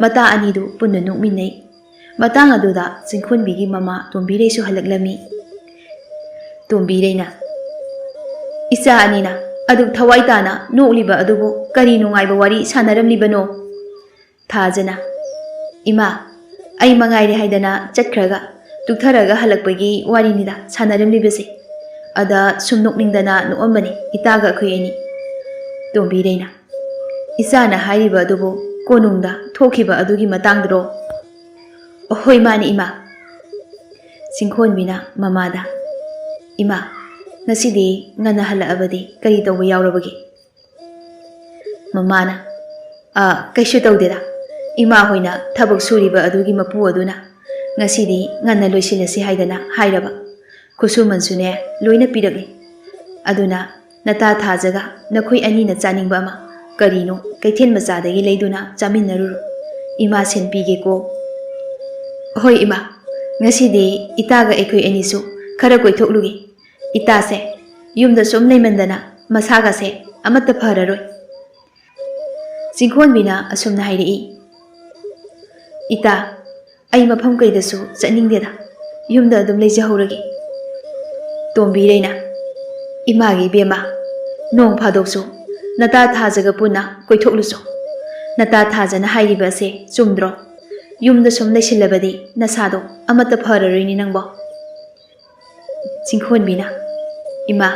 ꯃꯇꯥ ꯑꯅꯤꯗꯨ ꯄꯨꯟꯅ ꯅꯣꯛꯃꯤꯟꯅꯩ꯫ ꯃꯇꯥꯡ ꯑꯗꯨꯗ ꯆꯤꯡꯈꯣꯟꯕꯤꯒꯤ ꯃꯃꯥ ꯇꯣꯝꯕꯤꯔꯩꯁꯨ ꯍꯜꯂꯛꯂꯝꯃꯤ꯫ ꯇꯣꯝꯕꯤꯔꯩꯅ, "ꯏꯆꯥ ꯑꯅꯤꯅ ꯑꯗꯨꯛ ꯊꯋꯥꯏ ꯇꯥꯅ ꯅꯣꯛꯂꯤꯕ ꯑꯗꯨꯕꯨ ꯀꯔꯤ ꯅꯨꯡꯉꯥꯏꯕ ꯋꯥꯔꯤ ꯁꯥꯟꯅꯔꯝꯂꯤꯕꯅꯣ?" ꯊꯥꯖꯅ, "ꯏꯃꯥ, ꯑꯩ ꯃꯉꯥꯏꯔꯦ ꯍꯥꯏꯗꯅ ꯆꯠꯈ꯭ꯔꯒ ꯇꯨꯛꯊꯔꯒ ꯍꯜꯂꯛꯄꯒꯤ ꯋꯥꯔꯤꯅꯤꯗ ꯁꯥꯟꯅꯔꯝꯂꯤꯕꯁꯦ꯫ ꯑꯗ ꯁꯨꯝ ꯅꯣꯛꯅꯤꯡꯗꯅ ꯅꯣꯛꯑꯝꯕꯅꯤ ꯏꯇꯥꯒ ꯑꯩꯈꯣꯏ ꯑꯅꯤ꯫" ꯇꯣꯝꯕꯤꯔꯩꯅ, "ꯏꯆꯥꯅ ꯍꯥꯏꯔꯤꯕ ꯑꯗꯨꯕꯨ ꯀꯣꯅꯨꯡꯗ ꯊꯣꯛꯈꯤꯕ ꯑꯗꯨꯒꯤ ꯃꯇꯥꯡꯗꯨꯔꯣ?" "ꯍꯣꯏ, ꯃꯥꯅꯤ ꯏꯃꯥ꯫" ꯆꯤꯡꯈꯣꯟꯕꯤꯅ ꯃꯃꯥꯗ, "ꯏꯃꯥ, ꯉꯁꯤꯗꯤ ꯉꯟꯅ ꯍꯜꯂꯛꯑꯕꯗꯤ ꯀꯔꯤ ꯇꯧꯕ ꯌꯥꯎꯔꯕꯒꯦ?" ꯃꯃꯥꯅ, "ꯑ, ꯀꯩꯁꯨ ꯇꯧꯗꯦꯗ꯫ ꯏꯃꯥ ꯍꯣꯏꯅ ꯊꯕꯛ ꯁꯨꯔꯤꯕ ꯑꯗꯨꯒꯤ ꯃꯄꯨ ꯑꯗꯨꯅ ꯉꯁꯤꯗꯤ ꯉꯟꯅ ꯂꯣꯏꯁꯤꯜꯂꯁꯤ ꯍꯥꯏꯗꯅ ꯍꯥꯏꯔꯕ꯫ ꯈꯨꯠꯁꯨꯃꯟꯁꯨꯅꯦ ꯂꯣꯏꯅ ꯄꯤꯔꯛꯂꯤ꯫ ꯑꯗꯨꯅ ꯅꯇꯥ ꯊꯥꯖꯒ ꯅꯈꯣꯏ ꯑꯅꯤꯅ ꯆꯥꯅꯤꯡꯕ ꯑꯃ ꯀꯔꯤꯅꯣ ꯀꯩꯊꯦꯜ ꯃꯆꯥꯗꯒꯤ ꯂꯩꯗꯨꯅ ꯆꯥꯃꯤꯟꯅꯔꯨꯔꯣ꯫ ꯏꯃꯥ ꯁꯦꯟ ꯄꯤꯒꯦꯀꯣ꯫" "ꯍꯣꯏ ꯏꯃꯥ, ꯉꯁꯤꯗꯤ ꯏꯇꯥꯒ ꯑꯩꯈꯣꯏ ꯑꯅꯤꯁꯨ ꯈꯔ ꯀꯣꯏꯊꯣꯛꯂꯨꯒꯦ꯫ ꯏꯇꯥꯁꯦ ꯌꯨꯝꯗ ꯁꯨꯝ ꯂꯩꯃꯟꯗꯅ ꯃꯁꯥꯒꯁꯦ ꯑꯃꯠꯇ ꯐꯔꯔꯣꯏ꯫" ꯆꯤꯡꯈꯣꯟꯕꯤꯅ ꯑꯁꯨꯝꯅ ꯍꯥꯏꯔꯛꯏ, "ꯏꯇꯥ, ꯑꯩ ꯃꯐꯝ ꯀꯩꯗꯁꯨ ꯆꯠꯅꯤꯡꯗꯦꯗ, ꯌꯨꯝꯗ ꯑꯗꯨꯝ ꯂꯩꯖꯍꯧꯔꯒꯦ꯫" ꯇꯣꯝꯕꯤꯔꯩꯅ, "ꯏꯃꯥꯒꯤ ꯏꯕꯦꯝꯃ, ꯅꯣꯡ ꯐꯥꯗꯣꯛꯁꯨ ꯅꯇꯥ ꯊꯥꯖꯒ ꯄꯨꯟꯅ ꯀꯣꯏꯊꯣꯛꯂꯨꯁꯣ꯫ ꯅꯇꯥ ꯊꯥꯖꯅ ꯍꯥꯏꯔꯤꯕ ꯑꯁꯦ ꯆꯨꯝꯗ꯭ꯔꯣ? ꯌꯨꯝꯗ ꯁꯨꯝ ꯂꯩꯁꯤꯜꯂꯕꯗꯤ ꯅꯁꯥꯗꯣ ꯑꯃꯠꯇ ꯐꯔꯔꯣꯏꯅꯦ ꯅꯪꯕꯣ꯫" ꯆꯤꯡꯈꯣꯟꯕꯤꯅ, "ꯏꯃꯥ,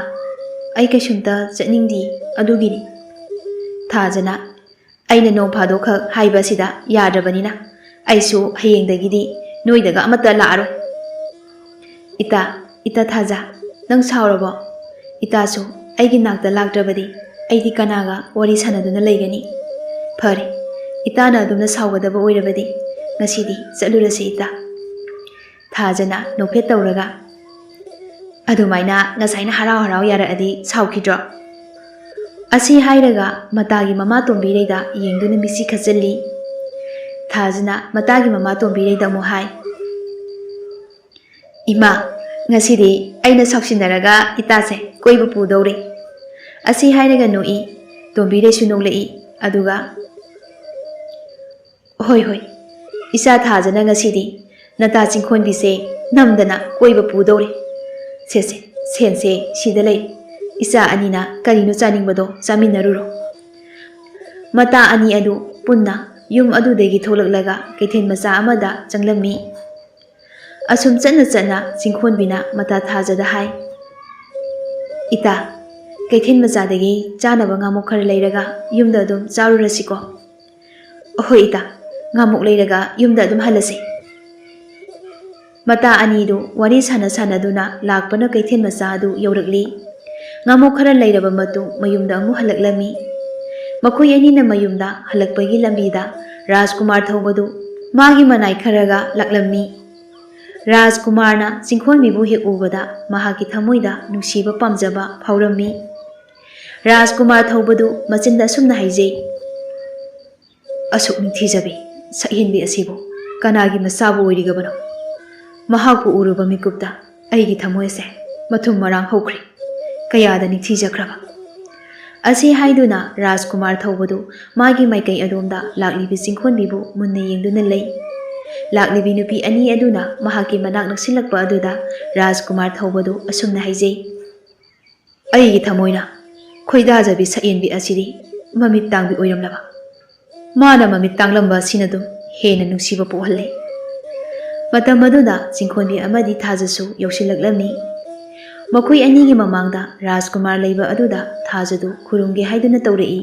ꯑꯩ ꯀꯩꯁꯨꯝꯇ ꯆꯠꯅꯤꯡꯗꯦ, ꯑꯗꯨꯒꯤꯅꯤ꯫" ꯊꯥꯖꯅ, "ꯑꯩꯅ ꯅꯣꯡ ꯐꯥꯗꯣꯛꯈꯛ ꯍꯥꯏꯕ ꯑꯁꯤꯗ ꯌꯥꯗ꯭ꯔꯕꯅꯤꯅ ꯑꯩꯁꯨ ꯍꯌꯦꯡꯗꯒꯤꯗꯤ ꯅꯣꯏꯗꯒ ꯑꯃꯠꯇ ꯂꯥꯛꯑꯔꯣꯏ꯫" "ꯏꯇꯥ, ꯏꯇꯥ ꯊꯥꯖ, ꯅꯪ ꯁꯥꯎꯔꯕꯣ?" "ꯏꯇꯥꯁꯨ ꯑꯩꯒꯤ ꯅꯥꯛꯇ ꯂꯥꯛꯇ꯭ꯔꯕꯗꯤ ꯑꯩꯗꯤ ꯀꯅꯥꯒ ꯋꯥꯔꯤ ꯁꯥꯟꯅꯗꯨꯅ ꯂꯩꯒꯅꯤ? ꯐꯔꯦ, ꯏꯇꯥꯅ ꯑꯗꯨꯝꯅ ꯁꯥꯎꯒꯗꯕ ꯑꯣꯏꯔꯕꯗꯤ ꯉꯁꯤꯗꯤ ꯆꯠꯂꯨꯔꯁꯤ ꯏꯇꯥ꯫" ꯊꯥꯖꯅ ꯅꯣꯛꯐꯦꯠ ꯇꯧꯔꯒ, "ꯑꯗꯨꯃꯥꯏꯅ ꯉꯁꯥꯏꯅ ꯍꯔꯥꯎ ꯍꯔꯥꯎ ꯌꯥꯔꯛꯑꯗꯤ ꯁꯥꯎꯈꯤꯗ꯭ꯔꯣ?" ꯑꯁꯤ ꯍꯥꯏꯔꯒ ꯃꯇꯥꯒꯤ ꯃꯃꯥ ꯇꯣꯝꯕꯤꯔꯩꯗ ꯌꯦꯡꯗꯨꯅ ꯃꯤꯠꯁꯤ ꯈꯠꯆꯜꯂꯤ꯫ ꯊꯥꯖꯅ ꯃꯇꯥꯒꯤ ꯃꯃꯥ ꯇꯣꯝꯕꯤꯔꯩꯗ ꯑꯃꯨꯛ ꯍꯥꯏ, "ꯏꯃꯥ, ꯉꯁꯤꯗꯤ ꯑꯩꯅ ꯁꯥꯎꯁꯤꯟꯅꯔꯒ ꯏꯇꯥꯁꯦ ꯀꯣꯏꯕ ꯄꯨꯗꯧꯔꯦ꯫" ꯑꯁꯤ ꯍꯥꯏꯔꯒ ꯅꯣꯛꯏ꯫ ꯇꯣꯝꯕꯤꯔꯩꯁꯨ ꯅꯣꯛꯂꯛꯏ꯫ ꯑꯗꯨꯒ, "ꯍꯣꯏ, ꯍꯣꯏ, ꯏꯆꯥ ꯊꯥꯖꯅ ꯉꯁꯤꯗꯤ ꯅꯇꯥ ꯆꯤꯡꯈꯣꯟꯕꯤꯁꯦ ꯅꯝꯗꯅ ꯀꯣꯏꯕ ꯄꯨꯗꯧꯔꯦ꯫ ꯁꯦ, ꯁꯦ, ꯁꯦꯟꯁꯦ ꯁꯤꯗ ꯂꯩ꯫ ꯏꯆꯥ ꯑꯅꯤꯅ ꯀꯔꯤꯅꯣ ꯆꯥꯅꯤꯡꯕꯗꯣ ꯆꯥꯃꯤꯟꯅꯔꯨꯔꯣ꯫" ꯃꯇꯥ ꯑꯅꯤ ꯑꯗꯨ ꯄꯨꯟꯅ ꯌꯨꯝ ꯑꯗꯨꯗꯒꯤ ꯊꯣꯛꯂꯛꯂꯒ ꯀꯩꯊꯦꯜ ꯃꯆꯥ ꯑꯃꯗ ꯆꯪꯂꯝꯃꯤ꯫ ꯑꯁꯨꯝ ꯆꯠꯅ ꯆꯠꯅ ꯆꯤꯡꯈꯣꯟꯕꯤꯅ ꯃꯇꯥ ꯊꯥꯖꯗ ꯍꯥꯏ, "ꯏꯇꯥ, ꯀꯩꯊꯦꯜ ꯃꯆꯥꯗꯒꯤ ꯆꯥꯅꯕ ꯉꯥꯃꯨꯛ ꯈꯔ ꯂꯩꯔꯒ ꯌꯨꯝꯗ ꯑꯗꯨꯝ ꯆꯥꯔꯨꯔꯁꯤꯀꯣ꯫" "ꯑꯍꯣꯏ ꯏꯇꯥ, ꯉꯥꯃꯨꯛ ꯂꯩꯔꯒ ꯌꯨꯝꯗ ꯑꯗꯨꯝ ꯍꯜꯂꯁꯤ꯫" ꯃꯇꯥ ꯑꯅꯤꯗꯨ ꯋꯥꯔꯤ ꯁꯥꯟꯅ ꯁꯥꯟꯅꯗꯨꯅ ꯂꯥꯛꯄꯅ ꯀꯩꯊꯦꯜ ꯃꯆꯥ ꯑꯗꯨ ꯌꯧꯔꯛꯂꯤ꯫ ꯉꯥꯃꯨꯛ ꯈꯔ ꯂꯩꯔꯕ ꯃꯇꯨꯡ ꯃꯌꯨꯝꯗ ꯑꯃꯨꯛ ꯍꯜꯂꯛꯂꯝꯃꯤ꯫ ꯃꯈꯣꯏ ꯑꯅꯤꯅ ꯃꯌꯨꯝꯗ ꯍꯜꯂꯛꯄꯒꯤ ꯂꯝꯕꯤꯗ ꯔꯥꯖꯀꯨꯃꯥꯔ ꯊꯧꯕꯗꯨ ꯃꯥꯒꯤ ꯃꯅꯥꯏ ꯈꯔꯒ ꯂꯥꯛꯂꯝꯃꯤ꯫ ꯔꯥꯖꯀꯨꯃꯥꯔꯅ ꯆꯤꯡꯈꯣꯟꯕꯤꯕꯨ ꯍꯦꯛ ꯎꯕꯗ ꯃꯍꯥꯛꯀꯤ ꯊꯃꯣꯏꯗ ꯅꯨꯡꯁꯤꯕ ꯄꯥꯝꯖꯕ ꯐꯥꯎꯔꯝꯃꯤ꯫ ꯔꯥꯖꯀꯨꯃꯥꯔ ꯊꯧꯕꯗꯨ ꯃꯆꯤꯟꯗ ꯑꯁꯨꯝꯅ ꯍꯥꯏꯖꯩ, "ꯑꯁꯨꯛ ꯅꯤꯡꯊꯤꯖꯕꯤ ꯁꯛꯍꯦꯟꯕꯤ ꯑꯁꯤꯕꯨ ꯀꯅꯥꯒꯤ ꯃꯆꯥꯕꯨ ꯑꯣꯏꯔꯤꯒꯕꯅꯣ? ꯃꯍꯥꯛꯄꯨ ꯎꯔꯨꯕ ꯃꯤꯀꯨꯞꯇ ꯑꯩꯒꯤ ꯊꯃꯣꯏꯁꯦ ꯃꯊꯨꯝ ꯃꯔꯥꯡ ꯍꯧꯈ꯭ꯔꯦ꯫ ꯀꯌꯥꯗ ꯅꯤꯡꯊꯤꯖꯈ꯭ꯔꯕ!" ꯑꯁꯤ ꯍꯥꯏꯗꯨꯅ ꯔꯥꯖꯀꯨꯃꯥꯔ ꯊꯧꯕꯗꯨ ꯃꯥꯒꯤ ꯃꯥꯏꯀꯩ ꯑꯗꯣꯝꯗ ꯂꯥꯛꯂꯤꯕꯤ ꯆꯤꯡꯈꯣꯟꯕꯤꯕꯨ ꯃꯨꯟꯅ ꯌꯦꯡꯗꯨꯅ ꯂꯩ꯫ ꯂꯥꯛꯂꯤꯕꯤ ꯅꯨꯄꯤ ꯑꯅꯤ ꯑꯗꯨꯅ ꯃꯍꯥꯛꯀꯤ ꯃꯅꯥꯛ ꯅꯛꯁꯤꯜꯂꯛꯄ ꯑꯗꯨꯗ ꯔꯥꯖꯀꯨꯃꯥꯔ ꯊꯧꯕꯗꯨ ꯑꯁꯨꯝꯅ ꯍꯥꯏꯖꯩ, "ꯑꯩꯒꯤ ꯊꯃꯣꯏꯅ ꯈꯣꯏꯗꯥꯖꯕꯤ ꯁꯛꯍꯦꯟꯕꯤ ꯑꯁꯤꯗꯤ ꯃꯃꯤꯠ ꯇꯥꯡꯕꯤ ꯑꯣꯏꯔꯝꯂꯕ꯫ ꯃꯥꯅ ꯃꯃꯤꯠ ꯇꯥꯡꯂꯝꯕ ꯑꯁꯤꯅ ꯑꯗꯨꯝ ꯍꯦꯟꯅ ꯅꯨꯡꯁꯤꯕ ꯄꯣꯛꯍꯜꯂꯦ꯫" ꯃꯇꯝ ꯑꯗꯨꯗ ꯆꯤꯡꯈꯣꯟꯕꯤ ꯑꯃꯗꯤ ꯊꯥꯖꯁꯨ ꯌꯧꯁꯤꯜꯂꯛꯂꯝꯃꯤ꯫ ꯃꯈꯣꯏ ꯑꯅꯤꯒꯤ ꯃꯃꯥꯡꯗ ꯔꯥꯖꯀꯨꯃꯥꯔ ꯂꯩꯕ ꯑꯗꯨꯗ ꯊꯥꯖꯗꯨ ꯈꯨꯔꯨꯝꯒꯦ ꯍꯥꯏꯗꯨꯅ ꯇꯧꯔꯛꯏ꯫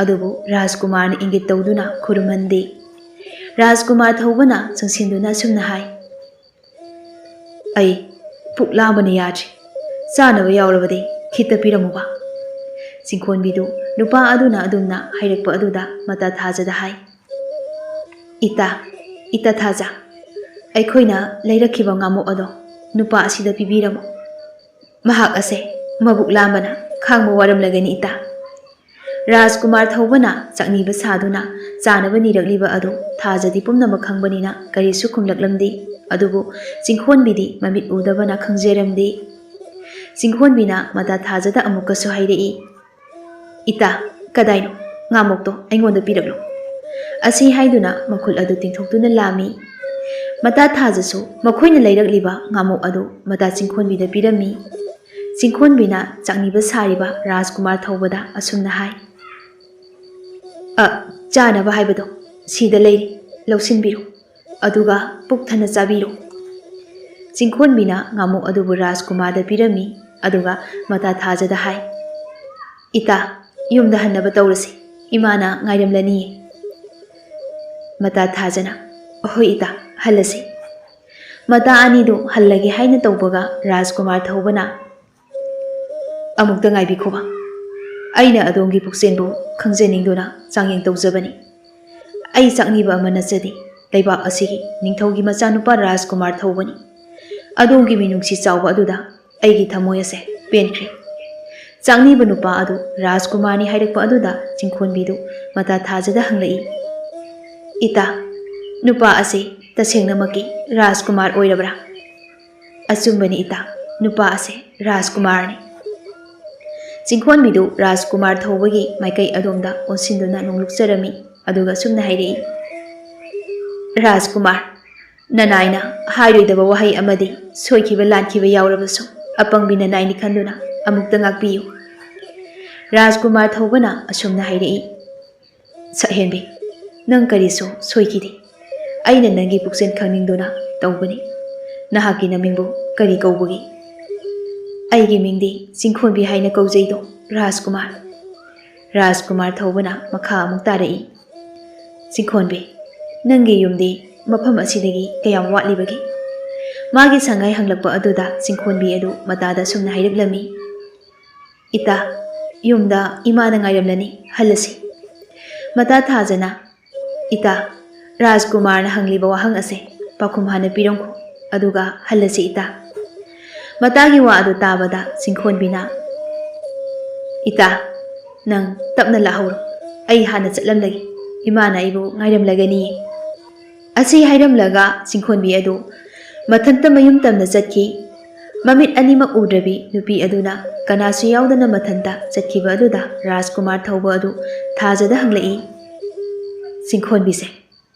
ꯑꯗꯨꯕꯨ ꯔꯥꯖꯀꯨꯃꯥꯔꯅ ꯏꯪꯒꯤꯠ ꯇꯧꯗꯨꯅ ꯈꯨꯔꯨꯝꯍꯟꯗꯦ꯫ ꯔꯥꯖꯀꯨꯃꯥꯔ ꯊꯧꯕꯅ ꯆꯪꯁꯤꯟꯗꯨꯅ ꯑꯁꯨꯝꯅ ꯍꯥꯏ, "ꯑꯩ ꯄꯨꯛ ꯂꯥꯝꯕꯅ ꯌꯥꯗ꯭ꯔꯤ꯫ ꯆꯥꯅꯕ ꯌꯥꯎꯔꯕꯗꯤ ꯈꯤꯠꯇ ꯄꯤꯔꯝꯃꯨꯕ꯫ ꯆꯤꯡꯈꯣꯟꯕꯤꯗꯨ ꯅꯨꯄꯥ ꯑꯗꯨꯅ ꯑꯗꯨꯝꯅ ꯍꯥꯏꯔꯛꯄ ꯑꯗꯨꯗ ꯃꯇꯥ ꯊꯥꯖꯗ ꯍꯥꯏ, "ꯏꯇꯥ, ꯏꯇꯥ ꯊꯥꯖ, ꯑꯩꯈꯣꯏꯅ ꯂꯩꯔꯛꯈꯤꯕ ꯉꯥꯃꯣꯛ ꯑꯗꯣ ꯅꯨꯄꯥ ꯑꯁꯤꯗ ꯄꯤꯕꯤꯔꯝꯃꯨ꯫ ꯃꯍꯥꯛ ꯑꯁꯦ ꯃꯕꯨꯛ ꯂꯥꯝꯕꯅ ꯈꯥꯡꯕ ꯋꯥꯔꯝꯂꯒꯅꯤ ꯏꯇꯥ꯫" ꯔꯥꯖꯀꯨꯃꯥꯔ ꯊꯧꯕꯅ ꯆꯥꯛꯅꯤꯕ ꯁꯥꯗꯨꯅ ꯆꯥꯅꯕ ꯅꯤꯔꯛꯂꯤꯕ ꯑꯗꯨ ꯊꯥꯖꯗꯤ ꯄꯨꯝꯅꯃꯛ ꯈꯪꯕꯅꯤꯅ ꯀꯔꯤꯁꯨ ꯈꯨꯝꯂꯛꯂꯝꯗꯦ꯫ ꯑꯗꯨꯕꯨ ꯆꯤꯡꯈꯣꯟꯕꯤꯗꯤ ꯃꯃꯤꯠ ꯎꯗꯕꯅ ꯈꯪꯖꯔꯝꯗꯦ꯫ ꯆꯤꯡꯈꯣꯟꯕꯤꯅ ꯃꯇꯥ ꯊꯥꯖꯗ ꯑꯃꯨꯛꯀꯁꯨ ꯍꯥꯏꯔꯛꯏ, "ꯏꯇꯥ, ꯀꯗꯥꯏꯅꯣ? ꯉꯥꯃꯣꯛꯇꯣ ꯑꯩꯉꯣꯟꯗ ꯄꯤꯔꯛꯂꯣ꯫" ꯑꯁꯤ ꯍꯥꯏꯗꯨꯅ ꯃꯈꯨꯜ ꯑꯗꯨ ꯇꯤꯡꯊꯣꯛꯇꯨꯅ ꯂꯥꯝꯃꯤ꯫ ꯃꯇꯥ ꯊꯥꯖꯁꯨ ꯃꯈꯣꯏꯅ ꯂꯩꯔꯛꯂꯤꯕ ꯉꯥꯃꯣꯛ ꯑꯗꯨ ꯃꯇꯥ ꯆꯤꯡꯈꯣꯟꯕꯤꯗ ꯄꯤꯔꯝꯃꯤ꯫ ꯆꯤꯡꯈꯣꯟꯕꯤꯅ ꯆꯥꯛꯅꯤꯕ ꯁꯥꯔꯤꯕ ꯔꯥꯖꯀꯨꯃꯥꯔ ꯊꯧꯕꯗ ꯑꯁꯨꯝꯅ ꯍꯥꯏ, "ꯑ, ꯆꯥꯅꯕ ꯍꯥꯏꯕꯗꯣ ꯁꯤꯗ ꯂꯩꯔꯤ, ꯂꯧꯁꯤꯟꯕꯤꯔꯣ, ꯑꯗꯨꯒ ꯄꯨꯛ ꯊꯟꯅ ꯆꯥꯕꯤꯔꯣ꯫" ꯆꯤꯡꯈꯣꯟꯕꯤꯅ ꯉꯥꯃꯣꯛ ꯑꯗꯨꯕꯨ ꯔꯥꯖꯀꯨꯃꯥꯔꯗ ꯄꯤꯔꯝꯃꯤ, ꯑꯗꯨꯒ ꯃꯇꯥ ꯊꯥꯖꯗ ꯍꯥꯏ, "ꯏꯇꯥ, ꯌꯨꯝꯗ ꯍꯟꯅꯕ ꯇꯧꯔꯁꯤ, ꯏꯃꯥꯅ ꯉꯥꯏꯔꯝꯂꯅꯤꯌꯦ꯫" ꯃꯇꯥ ꯊꯥꯖꯅ, "ꯍꯣꯏ ꯏꯇꯥ, ꯍꯜꯂꯁꯤ꯫" ꯃꯇꯥ ꯑꯅꯤꯗꯨ ꯍꯜꯂꯒꯦ ꯍꯥꯏꯅ ꯇꯧꯕꯒ ꯔꯥꯖꯀꯨꯃꯥꯔ ꯊꯧꯕꯅ, "ꯑꯃꯨꯛꯇ ꯉꯥꯏꯕꯤꯈꯣꯕ, ꯑꯩꯅ ꯑꯗꯣꯝꯒꯤ ꯄꯨꯛꯆꯦꯜꯕꯨ ꯈꯪꯖꯅꯤꯡꯗꯨꯅ ꯆꯥꯡꯌꯦꯡ ꯇꯧꯖꯕꯅꯤ꯫ ꯑꯩ ꯆꯥꯛꯅꯤꯕ ꯑꯃ ꯅꯠꯆꯗꯦ, ꯂꯩꯕꯥꯛ ꯑꯁꯤꯒꯤ ꯅꯤꯡꯊꯧꯒꯤ ꯃꯆꯥꯅꯨꯄꯥ ꯔꯥꯖꯀꯨꯃꯥꯔ ꯊꯧꯕꯅꯤ꯫ ꯑꯗꯣꯝꯒꯤ ꯃꯤꯅꯨꯡꯁꯤ ꯆꯥꯎꯕ ꯑꯗꯨꯗ ꯑꯩꯒꯤ ꯊꯃꯣꯏ ꯑꯁꯦ ꯄꯦꯟꯈ꯭ꯔꯦ꯫" ꯆꯥꯛꯅꯤꯕ ꯅꯨꯄꯥ ꯑꯗꯨ ꯔꯥꯖꯀꯨꯃꯥꯔꯅꯤ ꯍꯥꯏꯔꯛꯄ ꯑꯗꯨꯗ ꯆꯤꯡꯈꯣꯟꯕꯤꯗꯨ ꯃꯇꯥ ꯊꯥꯖꯗ ꯍꯪꯂꯛꯏ, "ꯏꯇꯥ, ꯅꯨꯄꯥ ꯑꯁꯤ ꯇꯁꯦꯡꯅꯃꯛꯀꯤ ꯔꯥꯖꯀꯨꯃꯥꯔ ꯑꯣꯏꯔꯕ꯭ꯔꯥ?" "ꯑꯆꯨꯝꯕꯅꯤ ꯏꯇꯥ, ꯅꯨꯄꯥ ꯑꯁꯦ ꯔꯥꯖꯀꯨꯃꯥꯔꯅꯤ꯫" ꯆꯤꯡꯈꯣꯟꯕꯤꯗꯨ ꯔꯥꯖꯀꯨꯃꯥꯔ ꯊꯧꯕꯒꯤ ꯃꯥꯏꯀꯩ ꯑꯗꯣꯝꯗ ꯑꯣꯟꯁꯤꯟꯗꯨꯅ ꯅꯣꯡꯂꯨꯛꯆꯔꯝꯃꯤ, ꯑꯗꯨꯒ ꯑꯁꯨꯝꯅ ꯍꯥꯏꯔꯛꯏ, "ꯔꯥꯖꯀꯨꯃꯥꯔ, ꯅꯅꯥꯏꯅ ꯍꯥꯏꯔꯣꯏꯗꯕ ꯋꯥꯍꯩ ꯑꯃꯗꯤ ꯁꯣꯏꯈꯤꯕ ꯂꯥꯟꯈꯤꯕ ꯌꯥꯎꯔꯕꯁꯨ ꯑꯄꯪꯕꯤ ꯅꯅꯥꯏꯅꯤ ꯈꯟꯗꯨꯅ ꯑꯃꯨꯛꯇ ꯉꯥꯛꯄꯤꯌꯨ꯫" ꯔꯥꯖꯀꯨꯃꯥꯔ ꯊꯧꯕꯅ ꯑꯁꯨꯝꯅ ꯍꯥꯏꯔꯛꯏ, "ꯁꯛꯍꯦꯟꯕꯤ, ꯅꯪ ꯀꯔꯤꯁꯨ ꯁꯣꯏꯈꯤꯗꯦ꯫ ꯑꯩꯅ ꯅꯪꯒꯤ ꯄꯨꯛꯆꯦꯜ ꯈꯪꯅꯤꯡꯗꯨꯅ ꯇꯧꯕꯅꯤ꯫ ꯅꯍꯥꯛꯀꯤ ꯅꯃꯤꯡꯕꯨ ꯀꯔꯤ ꯀꯧꯕꯒꯦ?" "ꯑꯩꯒꯤ ꯃꯤꯡꯗꯤ ꯆꯤꯡꯈꯣꯟꯕꯤ ꯍꯥꯏꯅ ꯀꯧꯖꯩꯗꯣ, ꯔꯥꯖꯀꯨꯃꯥꯔ꯫" ꯔꯥꯖꯀꯨꯃꯥꯔ ꯊꯧꯕꯅ ꯃꯈꯥ ꯑꯃꯨꯛ ꯇꯥꯔꯛꯏ, "ꯆꯤꯡꯈꯣꯟꯕꯤ, ꯅꯪꯒꯤ ꯌꯨꯝꯗꯤ ꯃꯐꯝ ꯑꯁꯤꯗꯒꯤ ꯀꯌꯥꯝ ꯋꯥꯠꯂꯤꯕꯒꯦ?" ꯃꯥꯒꯤ ꯁꯪꯒꯥꯏ ꯍꯪꯂꯛꯄ ꯑꯗꯨꯗ ꯆꯤꯡꯈꯣꯟꯕꯤ ꯑꯗꯨ ꯃꯇꯥꯗ ꯑꯁꯨꯝꯅ ꯍꯥꯏꯔꯛꯂꯝꯃꯤ, "ꯏꯇꯥ, ꯌꯨꯝꯗ ꯏꯃꯥꯅ ꯉꯥꯏꯔꯝꯂꯅꯤ, ꯍꯜꯂꯁꯤ꯫" ꯃꯇꯥ ꯊꯥꯖꯅ, "ꯏꯇꯥ, ꯔꯥꯖꯀꯨꯃꯥꯔꯅ ꯍꯪꯂꯤꯕ ꯋꯥꯍꯪ ꯑꯁꯦ ꯄꯥꯎꯈꯨꯝ ꯍꯥꯟꯅ ꯄꯤꯔꯝꯈꯣ, ꯑꯗꯨꯒ ꯍꯜꯂꯁꯤ ꯏꯇꯥ꯫" ꯃꯇꯥꯒꯤ ꯋꯥ ꯑꯗꯨ ꯇꯥꯕꯗ ꯆꯤꯡꯈꯣꯟꯕꯤꯅ, "ꯏꯇꯥ, ꯅꯪ ꯇꯞꯅ ꯂꯥꯛꯍꯧꯔꯣ, ꯑꯩ ꯍꯥꯟꯅ ꯆꯠꯂꯝꯂꯒꯦ, ꯏꯃꯥꯅ ꯑꯩꯕꯨ ꯉꯥꯏꯔꯝꯂꯒꯅꯤꯌꯦ꯫" ꯑꯁꯤ ꯍꯥꯏꯔꯝꯂꯒ ꯆꯤꯡꯈꯣꯟꯕꯤ ꯑꯗꯨ ꯃꯊꯟꯇ ꯃꯌꯨꯝ ꯇꯝꯅ ꯆꯠꯈꯤ꯫ ꯃꯃꯤꯠ ꯑꯅꯤꯃꯛ ꯎꯗ꯭ꯔꯕꯤ ꯅꯨꯄꯤ ꯑꯗꯨꯅ ꯀꯅꯥꯁꯨ ꯌꯥꯎꯗꯅ ꯃꯊꯟꯇ ꯆꯠꯈꯤꯕ ꯑꯗꯨꯗ ꯔꯥꯖꯀꯨꯃꯥꯔ ꯊꯧꯕ ꯑꯗꯨ ꯊꯥꯖꯗ ꯍꯪꯂꯛꯏ, "ꯆꯤꯡꯈꯣꯟꯕꯤꯁꯦ,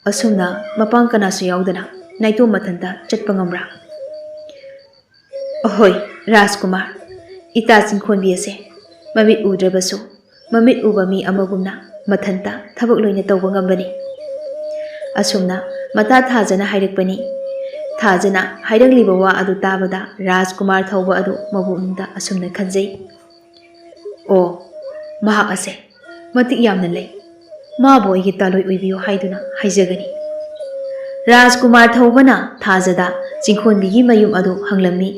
ꯑꯁꯨꯝꯅ ꯃꯄꯥꯡ ꯀꯅꯥꯁꯨ ꯌꯥꯎꯗꯅ ꯅꯥꯏꯇꯣꯝ ꯃꯊꯟꯇ ꯆꯠꯄ ꯉꯝꯕ꯭ꯔꯥ?" "ꯑꯍꯣꯏ, ꯔꯥꯖꯀꯨꯃꯥꯔ, ꯏꯇꯥ ꯆꯤꯡꯈꯣꯟꯕꯤ ꯑꯁꯦ ꯃꯃꯤꯠ ꯎꯗ꯭ꯔꯕꯁꯨ ꯃꯃꯤꯠ ꯎꯕ ꯃꯤ ꯑꯃꯒꯨꯝꯅ ꯃꯊꯟꯇ ꯊꯕꯛ ꯂꯣꯏꯅ ꯇꯧꯕ ꯉꯝꯕꯅꯤ꯫" ꯑꯁꯨꯝꯅ ꯃꯇꯥ ꯊꯥꯖꯅ ꯍꯥꯏꯔꯛꯄꯅꯤ꯫ ꯊꯥꯖꯅ ꯍꯥꯏꯔꯛꯂꯤꯕ ꯋꯥ ꯑꯗꯨ ꯇꯥꯕꯗ ꯔꯥꯖꯀꯨꯃꯥꯔ ꯊꯧꯕ ꯑꯗꯨ ꯃꯄꯨꯛꯅꯤꯡꯗ ꯑꯁꯨꯝꯅ ꯈꯟꯖꯩ, "ꯑꯣ, ꯃꯍꯥꯛ ꯑꯁꯦ ꯃꯇꯤꯛ ꯌꯥꯝꯅ ꯂꯩ꯫ ꯃꯥꯕꯨ ꯑꯩꯒꯤ ꯇꯥꯂꯣꯏ ꯑꯣꯏꯕꯤꯌꯨ ꯍꯥꯏꯗꯨꯅ ꯍꯥꯏꯖꯒꯅꯤ꯫" ꯔꯥꯖꯀꯨꯃꯥꯔ ꯊꯧꯕꯅ ꯊꯥꯖꯗ ꯆꯤꯡꯈꯣꯟꯕꯤꯒꯤ ꯃꯌꯨꯝ ꯑꯗꯨ ꯍꯪꯂꯝꯃꯤ꯫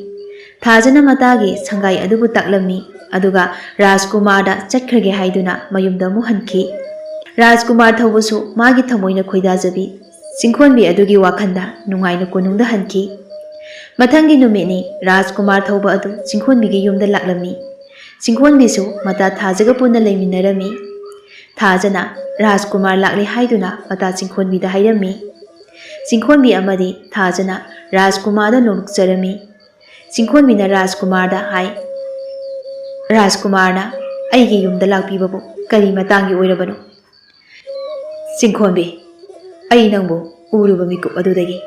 ꯊꯥꯖꯅ ꯃꯇꯥꯒꯤ ꯁꯪꯒꯥꯏ ꯑꯗꯨꯕꯨ ꯇꯥꯛꯂꯝꯃꯤ, ꯑꯗꯨꯒ ꯔꯥꯖꯀꯨꯃꯥꯔꯗ ꯆꯠꯈ꯭ꯔꯒꯦ ꯍꯥꯏꯗꯨꯅ ꯃꯌꯨꯝꯗ ꯑꯃꯨꯛ ꯍꯟꯈꯤ꯫ ꯔꯥꯖꯀꯨꯃꯥꯔ ꯊꯧꯕꯁꯨ ꯃꯥꯒꯤ ꯊꯃꯣꯏꯅ ꯈꯣꯏꯗꯥꯖꯕꯤ ꯆꯤꯡꯈꯣꯟꯕꯤ ꯑꯗꯨꯒꯤ ꯋꯥꯈꯜꯗ ꯅꯨꯡꯉꯥꯏꯅ ꯀꯣꯅꯨꯡꯗ ꯍꯟꯈꯤ꯫ ꯃꯊꯪꯒꯤ ꯅꯨꯃꯤꯠꯅꯤ ꯔꯥꯖꯀꯨꯃꯥꯔ ꯊꯧꯕ ꯑꯗꯨ ꯆꯤꯡꯈꯣꯟꯕꯤꯒꯤ ꯌꯨꯝꯗ ꯂꯥꯛꯂꯝꯃꯤ꯫ ꯆꯤꯡꯈꯣꯟꯕꯤꯁꯨ ꯃꯇꯥ ꯊꯥꯖꯒ ꯄꯨꯟꯅ ꯂꯩꯃꯤꯟꯅꯔꯝꯃꯤ꯫ ꯊꯥꯖꯅ ꯔꯥꯖꯀꯨꯃꯥꯔ ꯂꯥꯛꯂꯦ ꯍꯥꯏꯗꯨꯅ ꯃꯇꯥ ꯆꯤꯡꯈꯣꯟꯕꯤꯗ ꯍꯥꯏꯔꯝꯃꯤ꯫ ꯆꯤꯡꯈꯣꯟꯕꯤ ꯑꯃꯗꯤ ꯊꯥꯖꯅ ꯔꯥꯖꯀꯨꯃꯥꯔꯗ ꯅꯣꯡꯂꯨꯛꯆꯔꯝꯃꯤ꯫ ꯆꯤꯡꯈꯣꯟꯕꯤꯅ ꯔꯥꯖꯀꯨꯃꯥꯔꯗ ꯍꯥꯏ, "ꯔꯥꯖꯀꯨꯃꯥꯔꯅ ꯑꯩꯒꯤ ꯌꯨꯝꯗ ꯂꯥꯛꯄꯤꯕꯕꯨ ꯀꯔꯤ ꯃꯇꯥꯡꯒꯤ ꯑꯣꯏꯔꯕꯅꯣ?" "ꯆꯤꯡꯈꯣꯟꯕꯤ, ꯑꯩ ꯅꯪꯕꯨ ꯎꯔꯨꯕ ꯃꯤꯀꯨꯞ ꯑꯗꯨꯗꯒꯤ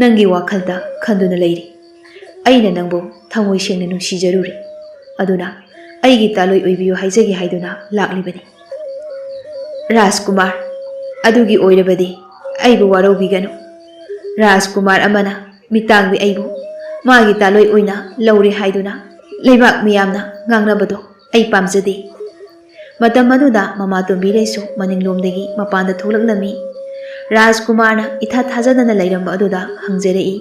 ꯅꯪꯒꯤ ꯋꯥꯈꯜꯗ ꯈꯟꯗꯨꯅ ꯂꯩꯔꯤ꯫ ꯑꯩꯅ ꯅꯪꯕꯨ ꯊꯃꯣꯏ ꯁꯦꯡꯅ ꯅꯨꯡꯁꯤꯖꯔꯨꯔꯤ꯫ ꯑꯗꯨꯅ ꯑꯩꯒꯤ ꯇꯥꯂꯣꯏ ꯑꯣꯏꯕꯤꯌꯨ ꯍꯥꯏꯖꯒꯦ ꯍꯥꯏꯗꯨꯅ ꯂꯥꯛꯂꯤꯕꯅꯤ꯫" "ꯔꯥꯖꯀꯨꯃꯥꯔ, ꯑꯗꯨꯒꯤ ꯑꯣꯏꯔꯕꯗꯤ ꯑꯩꯕꯨ ꯋꯥꯔꯧꯕꯤꯒꯅꯨ꯫ ꯔꯥꯖꯀꯨꯃꯥꯔ ꯑꯃꯅ ꯃꯤꯇꯥꯡꯕꯤ ꯑꯩꯕꯨ ꯃꯥꯒꯤ ꯇꯥꯂꯣꯏ ꯑꯣꯏꯅ ꯂꯧꯔꯦ ꯍꯥꯏꯗꯨꯅ ꯂꯩꯕꯥꯛ ꯃꯤꯌꯥꯝꯅ ꯉꯥꯡꯅꯕꯗꯣ ꯑꯩ ꯄꯥꯝꯖꯗꯦ꯫" ꯃꯇꯝ ꯑꯗꯨꯗ ꯃꯃꯥ ꯇꯣꯝꯕꯤꯔꯩꯁꯨ ꯃꯅꯤꯡꯂꯣꯝꯗꯒꯤ ꯃꯄꯥꯟꯗ ꯊꯣꯛꯂꯛꯂꯝꯃꯤ꯫ ꯔꯥꯖꯀꯨꯃꯥꯔꯅ ꯏꯊꯥ ꯊꯥꯖꯗꯅ ꯂꯩꯔꯝꯕ ꯑꯗꯨꯗ ꯍꯪꯖꯔꯛꯏ,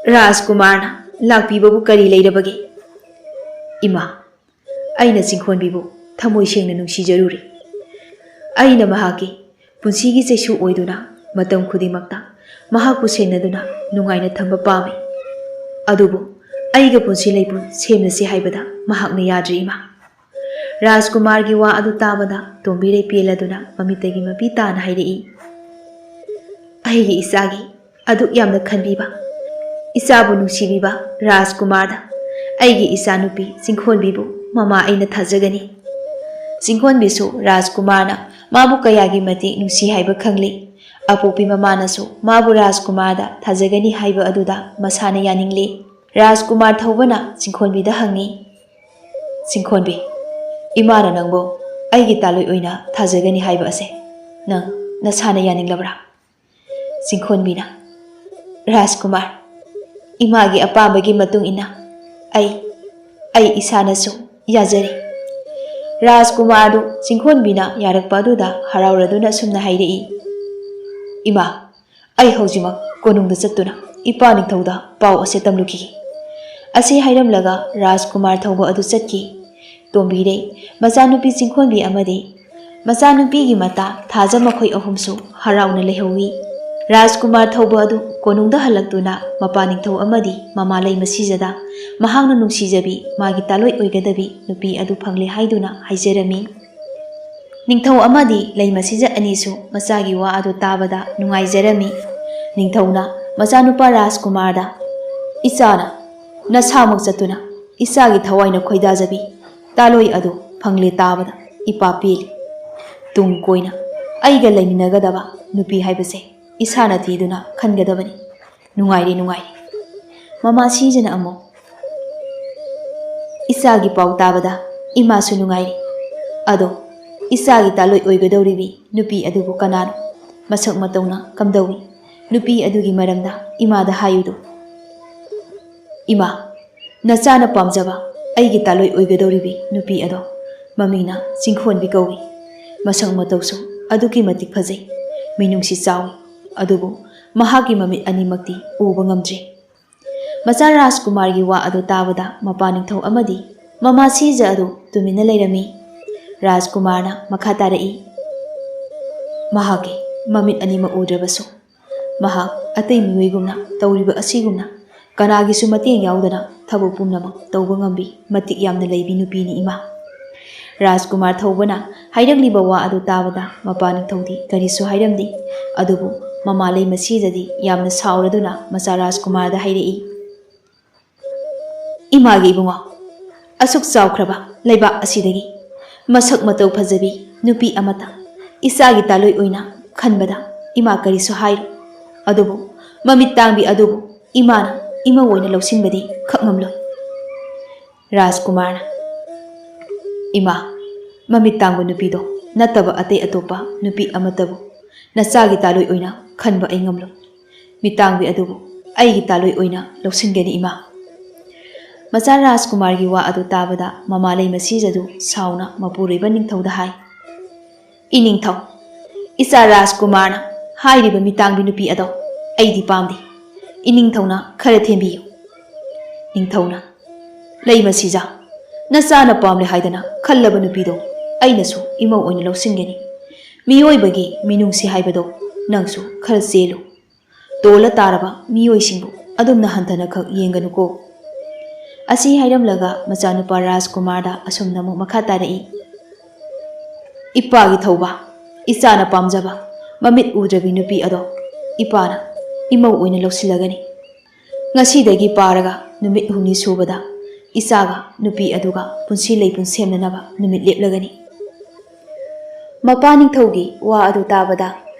ꯔꯥꯖꯀꯨꯃꯥꯔꯅ ꯂꯥꯛꯄꯤꯕꯕꯨ ꯀꯔꯤ ꯂꯩꯔꯕꯒꯦ? ꯏꯃꯥ, ꯑꯩꯅ ꯆꯤꯡꯈꯣꯟꯕꯤꯕꯨ ꯊꯃꯣꯏ ꯁꯦꯡꯅ ꯅꯨꯡꯁꯤꯖꯔꯨꯔꯤ꯫ ꯑꯩꯅ ꯃꯍꯥꯛꯀꯤ ꯄꯨꯟꯁꯤꯒꯤ ꯆꯩꯁꯨ ꯑꯣꯏꯗꯨꯅ ꯃꯇꯝ ꯈꯨꯗꯤꯡꯃꯛꯇ ꯃꯍꯥꯛꯄꯨ ꯁꯦꯟꯅꯗꯨꯅ ꯅꯨꯡꯉꯥꯏꯅ ꯊꯝꯕ ꯄꯥꯝꯃꯤ꯫ ꯑꯗꯨꯕꯨ ꯑꯩꯒ ꯄꯨꯟꯁꯤ ꯂꯩꯄꯨꯟ ꯁꯦꯝꯅꯁꯤ ꯍꯥꯏꯕꯗ ꯃꯍꯥꯛꯅ ꯌꯥꯗ꯭ꯔꯤ, ꯏꯃꯥ꯫ ꯔꯥꯖꯀꯨꯃꯥꯔꯒꯤ ꯋꯥ ꯑꯗꯨ ꯇꯥꯕꯗ ꯇꯣꯝꯕꯤꯔꯩ ꯄꯦꯜꯂꯗꯨꯅ ꯃꯃꯤꯠꯇꯒꯤ ꯃꯄꯤ ꯇꯥꯅ ꯍꯥꯏꯔꯛꯏ, "ꯑꯩꯒꯤ ꯏꯆꯥꯒꯤ ꯑꯗꯨꯛ ꯌꯥꯝꯅ ꯈꯟꯕꯤꯕ, ꯏꯆꯥꯕꯨ ꯅꯨꯡꯁꯤꯕꯤꯕ ꯔꯥꯖꯀꯨꯃꯥꯔꯗ ꯑꯩꯒꯤ ꯏꯆꯥꯅꯨꯄꯤ ꯆꯤꯡꯈꯣꯟꯕꯤꯕꯨ ꯃꯃꯥ ꯑꯩꯅ ꯊꯥꯖꯒꯅꯤ꯫" ꯆꯤꯡꯈꯣꯟꯕꯤꯁꯨ ꯔꯥꯖꯀꯨꯃꯥꯔꯅ ꯃꯥꯕꯨ ꯀꯌꯥꯒꯤ ꯃꯇꯤꯛ ꯅꯨꯡꯁꯤ ꯍꯥꯏꯕ ꯈꯪꯂꯤ꯫ ꯑꯄꯣꯛꯄꯤ ꯃꯃꯥꯅꯁꯨ ꯃꯥꯕꯨ ꯔꯥꯖꯀꯨꯃꯥꯔꯗ ꯊꯥꯖꯒꯅꯤ ꯍꯥꯏꯕ ꯑꯗꯨꯗ ꯃꯁꯥꯅ ꯌꯥꯅꯤꯡꯂꯤ꯫ ꯔꯥꯖꯀꯨꯃꯥꯔ ꯊꯧꯕꯅ ꯆꯤꯡꯈꯣꯟꯕꯤꯗ ꯍꯪꯉꯤ, "ꯆꯤꯡꯈꯣꯟꯕꯤ, ꯏꯃꯥꯅ ꯅꯪꯕꯨ ꯑꯩꯒꯤ ꯇꯥꯂꯣꯏ ꯑꯣꯏꯅ ꯊꯥꯖꯒꯅꯤ ꯍꯥꯏꯕ ꯑꯁꯦ ꯅꯪ ꯅꯁꯥꯅ ꯌꯥꯅꯤꯡꯂꯕ꯭ꯔꯥ?" ꯆꯤꯡꯈꯣꯟꯕꯤꯅ, "ꯔꯥꯖꯀꯨꯃꯥꯔ, ꯏꯃꯥꯒꯤ ꯑꯄꯥꯝꯕꯒꯤ ꯃꯇꯨꯡ ꯏꯟꯅ ꯑꯩ, ꯑꯩ ꯏꯁꯥꯅꯁꯨ ꯌꯥꯖꯔꯤ꯫" ꯔꯥꯖꯀꯨꯃꯥꯔꯗꯨ ꯆꯤꯡꯈꯣꯟꯕꯤꯅ ꯌꯥꯔꯛꯄ ꯑꯗꯨꯗ ꯍꯔꯥꯎꯔꯗꯨꯅ ꯑꯁꯨꯝꯅ ꯍꯥꯏꯔꯛꯏ, "ꯏꯃꯥ, ꯑꯩ ꯍꯧꯖꯤꯛꯃꯛ ꯀꯣꯅꯨꯡꯗ ꯆꯠꯇꯨꯅ ꯏꯄꯥ ꯅꯤꯡꯊꯧꯗ ꯄꯥꯎ ꯑꯁꯦ ꯇꯝꯂꯨꯈꯤꯒꯦ꯫" ꯑꯁꯤ ꯍꯥꯏꯔꯝꯂꯒ ꯔꯥꯖꯀꯨꯃꯥꯔ ꯊꯧꯕ ꯑꯗꯨ ꯆꯠꯈꯤ꯫ ꯇꯣꯝꯕꯤꯔꯩ, ꯃꯆꯥꯅꯨꯄꯤ ꯆꯤꯡꯈꯣꯟꯕꯤ ꯑꯃꯗꯤ ꯃꯆꯥꯅꯨꯄꯤꯒꯤ ꯃꯇꯥ ꯊꯥꯖ ꯃꯈꯣꯏ ꯑꯍꯨꯝꯁꯨ ꯍꯔꯥꯎꯅ ꯂꯩꯍꯧꯏ꯫ ꯔꯥꯖꯀꯨꯃꯥꯔ ꯊꯧꯕ ꯑꯗꯨ ꯀꯣꯅꯨꯡꯗ ꯍꯜꯂꯛꯇꯨꯅ ꯃꯄꯥ ꯅꯤꯡꯊꯧ ꯑꯃꯗꯤ ꯃꯃꯥ ꯂꯩꯃꯁꯤꯖꯗ ꯃꯍꯥꯛꯅ ꯅꯨꯡꯁꯤꯖꯕꯤ ꯃꯥꯒꯤ ꯇꯥꯂꯣꯏ ꯑꯣꯏꯒꯗꯕꯤ ꯅꯨꯄꯤ ꯑꯗꯨ ꯐꯪꯂꯦ ꯍꯥꯏꯗꯨꯅ ꯍꯥꯏꯖꯔꯝꯃꯤ꯫ ꯅꯤꯡꯊꯧ ꯑꯃꯗꯤ ꯂꯩꯃꯁꯤꯖ ꯑꯅꯤꯁꯨ ꯃꯆꯥꯒꯤ ꯋꯥ ꯑꯗꯨ ꯇꯥꯕꯗ ꯅꯨꯡꯉꯥꯏꯖꯔꯝꯃꯤ꯫ ꯅꯤꯡꯊꯧꯅ ꯃꯆꯥꯅꯨꯄꯥ ꯔꯥꯖꯀꯨꯃꯥꯔꯗ, "ꯏꯆꯥꯅ ꯅꯁꯥꯃꯛ ꯆꯠꯇꯨꯅ ꯏꯆꯥꯒꯤ ꯊꯋꯥꯏꯅ ꯈꯣꯏꯗꯥꯖꯕꯤ ꯇꯥꯂꯣꯏ ꯑꯗꯨ ꯐꯪꯂꯦ ꯇꯥꯕꯗ ꯏꯄꯥ ꯄꯦꯜꯂꯤ꯫ ꯇꯨꯡ ꯀꯣꯏꯅ ꯑꯩꯒ ꯂꯩꯃꯤꯟꯅꯒꯗꯕ ꯅꯨꯄꯤ ꯍꯥꯏꯕꯁꯦ ꯏꯁꯥꯅ ꯊꯤꯗꯨꯅ ꯈꯟꯒꯗꯕꯅꯤ꯫ ꯅꯨꯡꯉꯥꯏꯔꯦ, ꯅꯨꯡꯉꯥꯏꯔꯦ꯫ ꯃꯃꯥ ꯁꯤꯖꯅ ꯑꯃꯨꯛ, ꯏꯆꯥꯒꯤ ꯄꯥꯎ ꯇꯥꯕꯗ ꯏꯃꯥꯁꯨ ꯅꯨꯡꯉꯥꯏꯔꯦ꯫ ꯑꯗꯣ ꯏꯆꯥꯒꯤ ꯇꯥꯂꯣꯏ ꯑꯣꯏꯒꯗꯧꯔꯤꯕꯤ ꯅꯨꯄꯤ ꯑꯗꯨꯕꯨ ꯀꯅꯥꯅꯣ? ꯃꯁꯛ ꯃꯇꯧꯅ ꯀꯝꯗꯧꯏ? ꯅꯨꯄꯤ ꯑꯗꯨꯒꯤ ꯃꯔꯝꯗ ꯏꯃꯥꯗ ꯍꯥꯏꯌꯨꯗꯣ꯫" "ꯏꯃꯥ, ꯅꯆꯥꯅ ꯄꯥꯝꯖꯕ ꯑꯩꯒꯤ ꯇꯥꯂꯣꯏ ꯑꯣꯏꯒꯗꯧꯔꯤꯕꯤ ꯅꯨꯄꯤ ꯑꯗꯣ ꯃꯃꯤꯡꯅ ꯆꯤꯡꯈꯣꯟꯕꯤ ꯀꯧꯏ꯫ ꯃꯁꯛ ꯃꯇꯧꯁꯨ ꯑꯗꯨꯛꯀꯤ ꯃꯇꯤꯛ ꯐꯖꯩ, ꯃꯤꯅꯨꯡꯁꯤ ꯆꯥꯎꯏ꯫ ꯑꯗꯨꯕꯨ ꯃꯍꯥꯛꯀꯤ ꯃꯃꯤꯠ ꯑꯅꯤꯃꯛꯇꯤ ꯎꯕ ꯉꯝꯗ꯭ꯔꯤ꯫ ꯃꯆꯥ ꯔꯥꯖꯀꯨꯃꯥꯔꯒꯤ ꯋꯥ ꯑꯗꯨ ꯇꯥꯕꯗ ꯃꯄꯥ ꯅꯤꯡꯊꯧ ꯑꯃꯗꯤ ꯃꯃꯥ ꯁꯤꯖ ꯑꯗꯨ ꯇꯨꯃꯤꯟꯅ ꯂꯩꯔꯝꯃꯤ꯫ ꯔꯥꯖꯀꯨꯃꯥꯔꯅ ꯃꯈꯥ ꯇꯥꯔꯛꯏ, ꯃꯍꯥꯛꯀꯤ ꯃꯃꯤꯠ ꯑꯅꯤꯃꯛ ꯎꯗ꯭ꯔꯕꯁꯨ ꯃꯍꯥꯛ ꯑꯇꯩ ꯃꯤꯑꯣꯏꯒꯨꯝꯅ ꯇꯧꯔꯤꯕ ꯑꯁꯤꯒꯨꯝꯅ ꯀꯅꯥꯒꯤꯁꯨ ꯃꯇꯦꯡ ꯌꯥꯎꯗꯅ ꯊꯕꯛ ꯄꯨꯝꯅꯃꯛ ꯇꯧꯕ ꯉꯝꯕꯤ ꯃꯇꯤꯛ ꯌꯥꯝꯅ ꯂꯩꯕꯤ ꯅꯨꯄꯤꯅꯤ ꯏꯃꯥ꯫ ꯔꯥꯖꯀꯨꯃꯥꯔ ꯊꯧꯕꯅ ꯍꯥꯏꯔꯛꯂꯤꯕ ꯋꯥ ꯑꯗꯨ ꯇꯥꯕꯗ ꯃꯄꯥ ꯅꯤꯡꯊꯧꯗꯤ ꯀꯔꯤꯁꯨ ꯍꯥꯏꯔꯝꯗꯦ꯫ ꯑꯗꯨꯕꯨ ꯃꯃꯥ ꯂꯩꯃ ꯁꯤꯖꯗꯤ ꯌꯥꯝꯅ ꯁꯥꯎꯔꯗꯨꯅ ꯃꯆꯥ ꯔꯥꯖꯀꯨꯃꯥꯔꯗ ꯍꯥꯏꯔꯛꯏ, ꯏꯃꯥꯒꯤ ꯏꯕꯨꯡꯉꯣ, ꯑꯁꯨꯛ ꯆꯥꯎꯈ꯭ꯔꯕ ꯂꯩꯕꯥꯛ ꯑꯁꯤꯗꯒꯤ ꯃꯁꯛ ꯃꯇꯧ ꯐꯖꯕꯤ ꯅꯨꯄꯤ ꯑꯃꯇ ꯏꯆꯥꯒꯤ ꯇꯥꯂꯣꯏ ꯑꯣꯏꯅ ꯈꯟꯕꯗ ꯏꯃꯥ ꯀꯔꯤꯁꯨ ꯍꯥꯏꯔꯣꯏ꯫ ꯑꯗꯨꯕꯨ ꯃꯃꯤꯠ ꯇꯥꯡꯕꯤ ꯑꯗꯨꯕꯨ ꯏꯃꯥꯅ ꯏꯃꯧ ꯑꯣꯏꯅ ꯂꯧꯁꯤꯟꯕꯗꯤ ꯈꯛ ꯉꯝꯂꯣꯏ꯫ ꯔꯥꯖꯀꯨꯃꯥꯔꯅ, ꯏꯃꯥ, ꯃꯃꯤꯠ ꯇꯥꯡꯕ ꯅꯨꯄꯤꯗꯣ ꯅꯠꯇꯕ ꯑꯇꯩ ꯑꯇꯣꯞꯄ ꯅꯨꯄꯤ ꯑꯃꯠꯇꯕꯨ ꯅꯆꯥꯒꯤ ꯇꯥꯂꯣꯏ ꯑꯣꯏꯅ ꯈꯟꯕ ꯑꯩ ꯉꯝꯂꯣꯏ꯫ ꯃꯤꯠ ꯇꯥꯡꯕꯤ ꯑꯗꯨꯕꯨ ꯑꯩꯒꯤ ꯇꯥꯂꯣꯏ ꯑꯣꯏꯅ ꯂꯧꯁꯤꯟꯒꯅꯤ ꯏꯃꯥ꯫ ꯃꯆꯥ ꯔꯥꯖꯀꯨꯃꯥꯔꯒꯤ ꯋꯥ ꯑꯗꯨ ꯇꯥꯕꯗ ꯃꯃꯥ ꯂꯩꯃ ꯁꯤꯖꯗꯨ ꯁꯥꯎꯅ ꯃꯄꯨꯔꯣꯏꯕ ꯅꯤꯡꯊꯧꯗ ꯍꯥꯏ, ꯏꯅꯤꯡꯊꯧ, ꯏꯆꯥ ꯔꯥꯖꯀꯨꯃꯥꯔꯅ ꯍꯥꯏꯔꯤꯕ ꯃꯤꯠ ꯇꯥꯡꯕꯤ ꯅꯨꯄꯤ ꯑꯗꯣ ꯑꯩꯗꯤ ꯄꯥꯝꯗꯦ꯫ ꯏꯅꯤꯡꯊꯧꯅ ꯈꯔ ꯊꯦꯝꯕꯤꯌꯨ꯫ ꯅꯤꯡꯊꯧꯅ, ꯂꯩꯃ ꯁꯤꯖ, ꯅꯆꯥꯅ ꯄꯥꯝꯂꯦ ꯍꯥꯏꯗꯅ ꯈꯜꯂꯕ ꯅꯨꯄꯤꯗꯣ ꯑꯩꯅꯁꯨ ꯏꯃꯧ ꯑꯣꯏꯅ ꯂꯧꯁꯤꯟꯒꯅꯤ꯫ ꯃꯤꯑꯣꯏꯕꯒꯤ ꯃꯤꯅꯨꯡꯁꯤ ꯍꯥꯏꯕꯗꯣ ꯅꯪꯁꯨ ꯈꯔ ꯆꯦꯜꯂꯨ꯫ ꯇꯣꯜꯂ ꯇꯥꯔꯕ ꯃꯤꯑꯣꯏꯁꯤꯡꯕꯨ ꯑꯗꯨꯝꯅ ꯍꯟꯊꯅ ꯈꯛ ꯌꯦꯡꯒꯅꯨꯀꯣ꯫ ꯑꯁꯤ ꯍꯥꯏꯔꯝꯂꯒ ꯃꯆꯥꯅꯨꯄꯥ ꯔꯥꯖꯀꯨꯃꯥꯔꯗ ꯑꯁꯨꯝꯅ ꯑꯃꯨꯛ ꯃꯈꯥ ꯇꯥꯔꯛꯏ, ꯏꯄꯥꯒꯤ ꯊꯧꯕ, ꯏꯆꯥꯅ ꯄꯥꯝꯖꯕ ꯃꯃꯤꯠ ꯎꯗ꯭ꯔꯕꯤ ꯅꯨꯄꯤ ꯑꯗꯣ ꯏꯄꯥꯅ ꯏꯃꯧ ꯑꯣꯏꯅ ꯂꯧꯁꯤꯜꯂꯒꯅꯤ꯫ ꯉꯁꯤꯗꯒꯤ ꯄꯥꯔꯒ ꯅꯨꯃꯤꯠ ꯍꯨꯝꯅꯤ ꯁꯨꯕꯗ ꯏꯆꯥꯒ ꯅꯨꯄꯤ ꯑꯗꯨꯒ ꯄꯨꯟꯁꯤ ꯂꯩꯄꯨꯟ ꯁꯦꯝꯅꯅꯕ ꯅꯨꯃꯤꯠ ꯂꯦꯞꯂꯒꯅꯤ꯫ ꯃꯄꯥ ꯅꯤꯡꯊꯧꯒꯤ ꯋꯥ ꯑꯗꯨ ꯇꯥꯕꯗ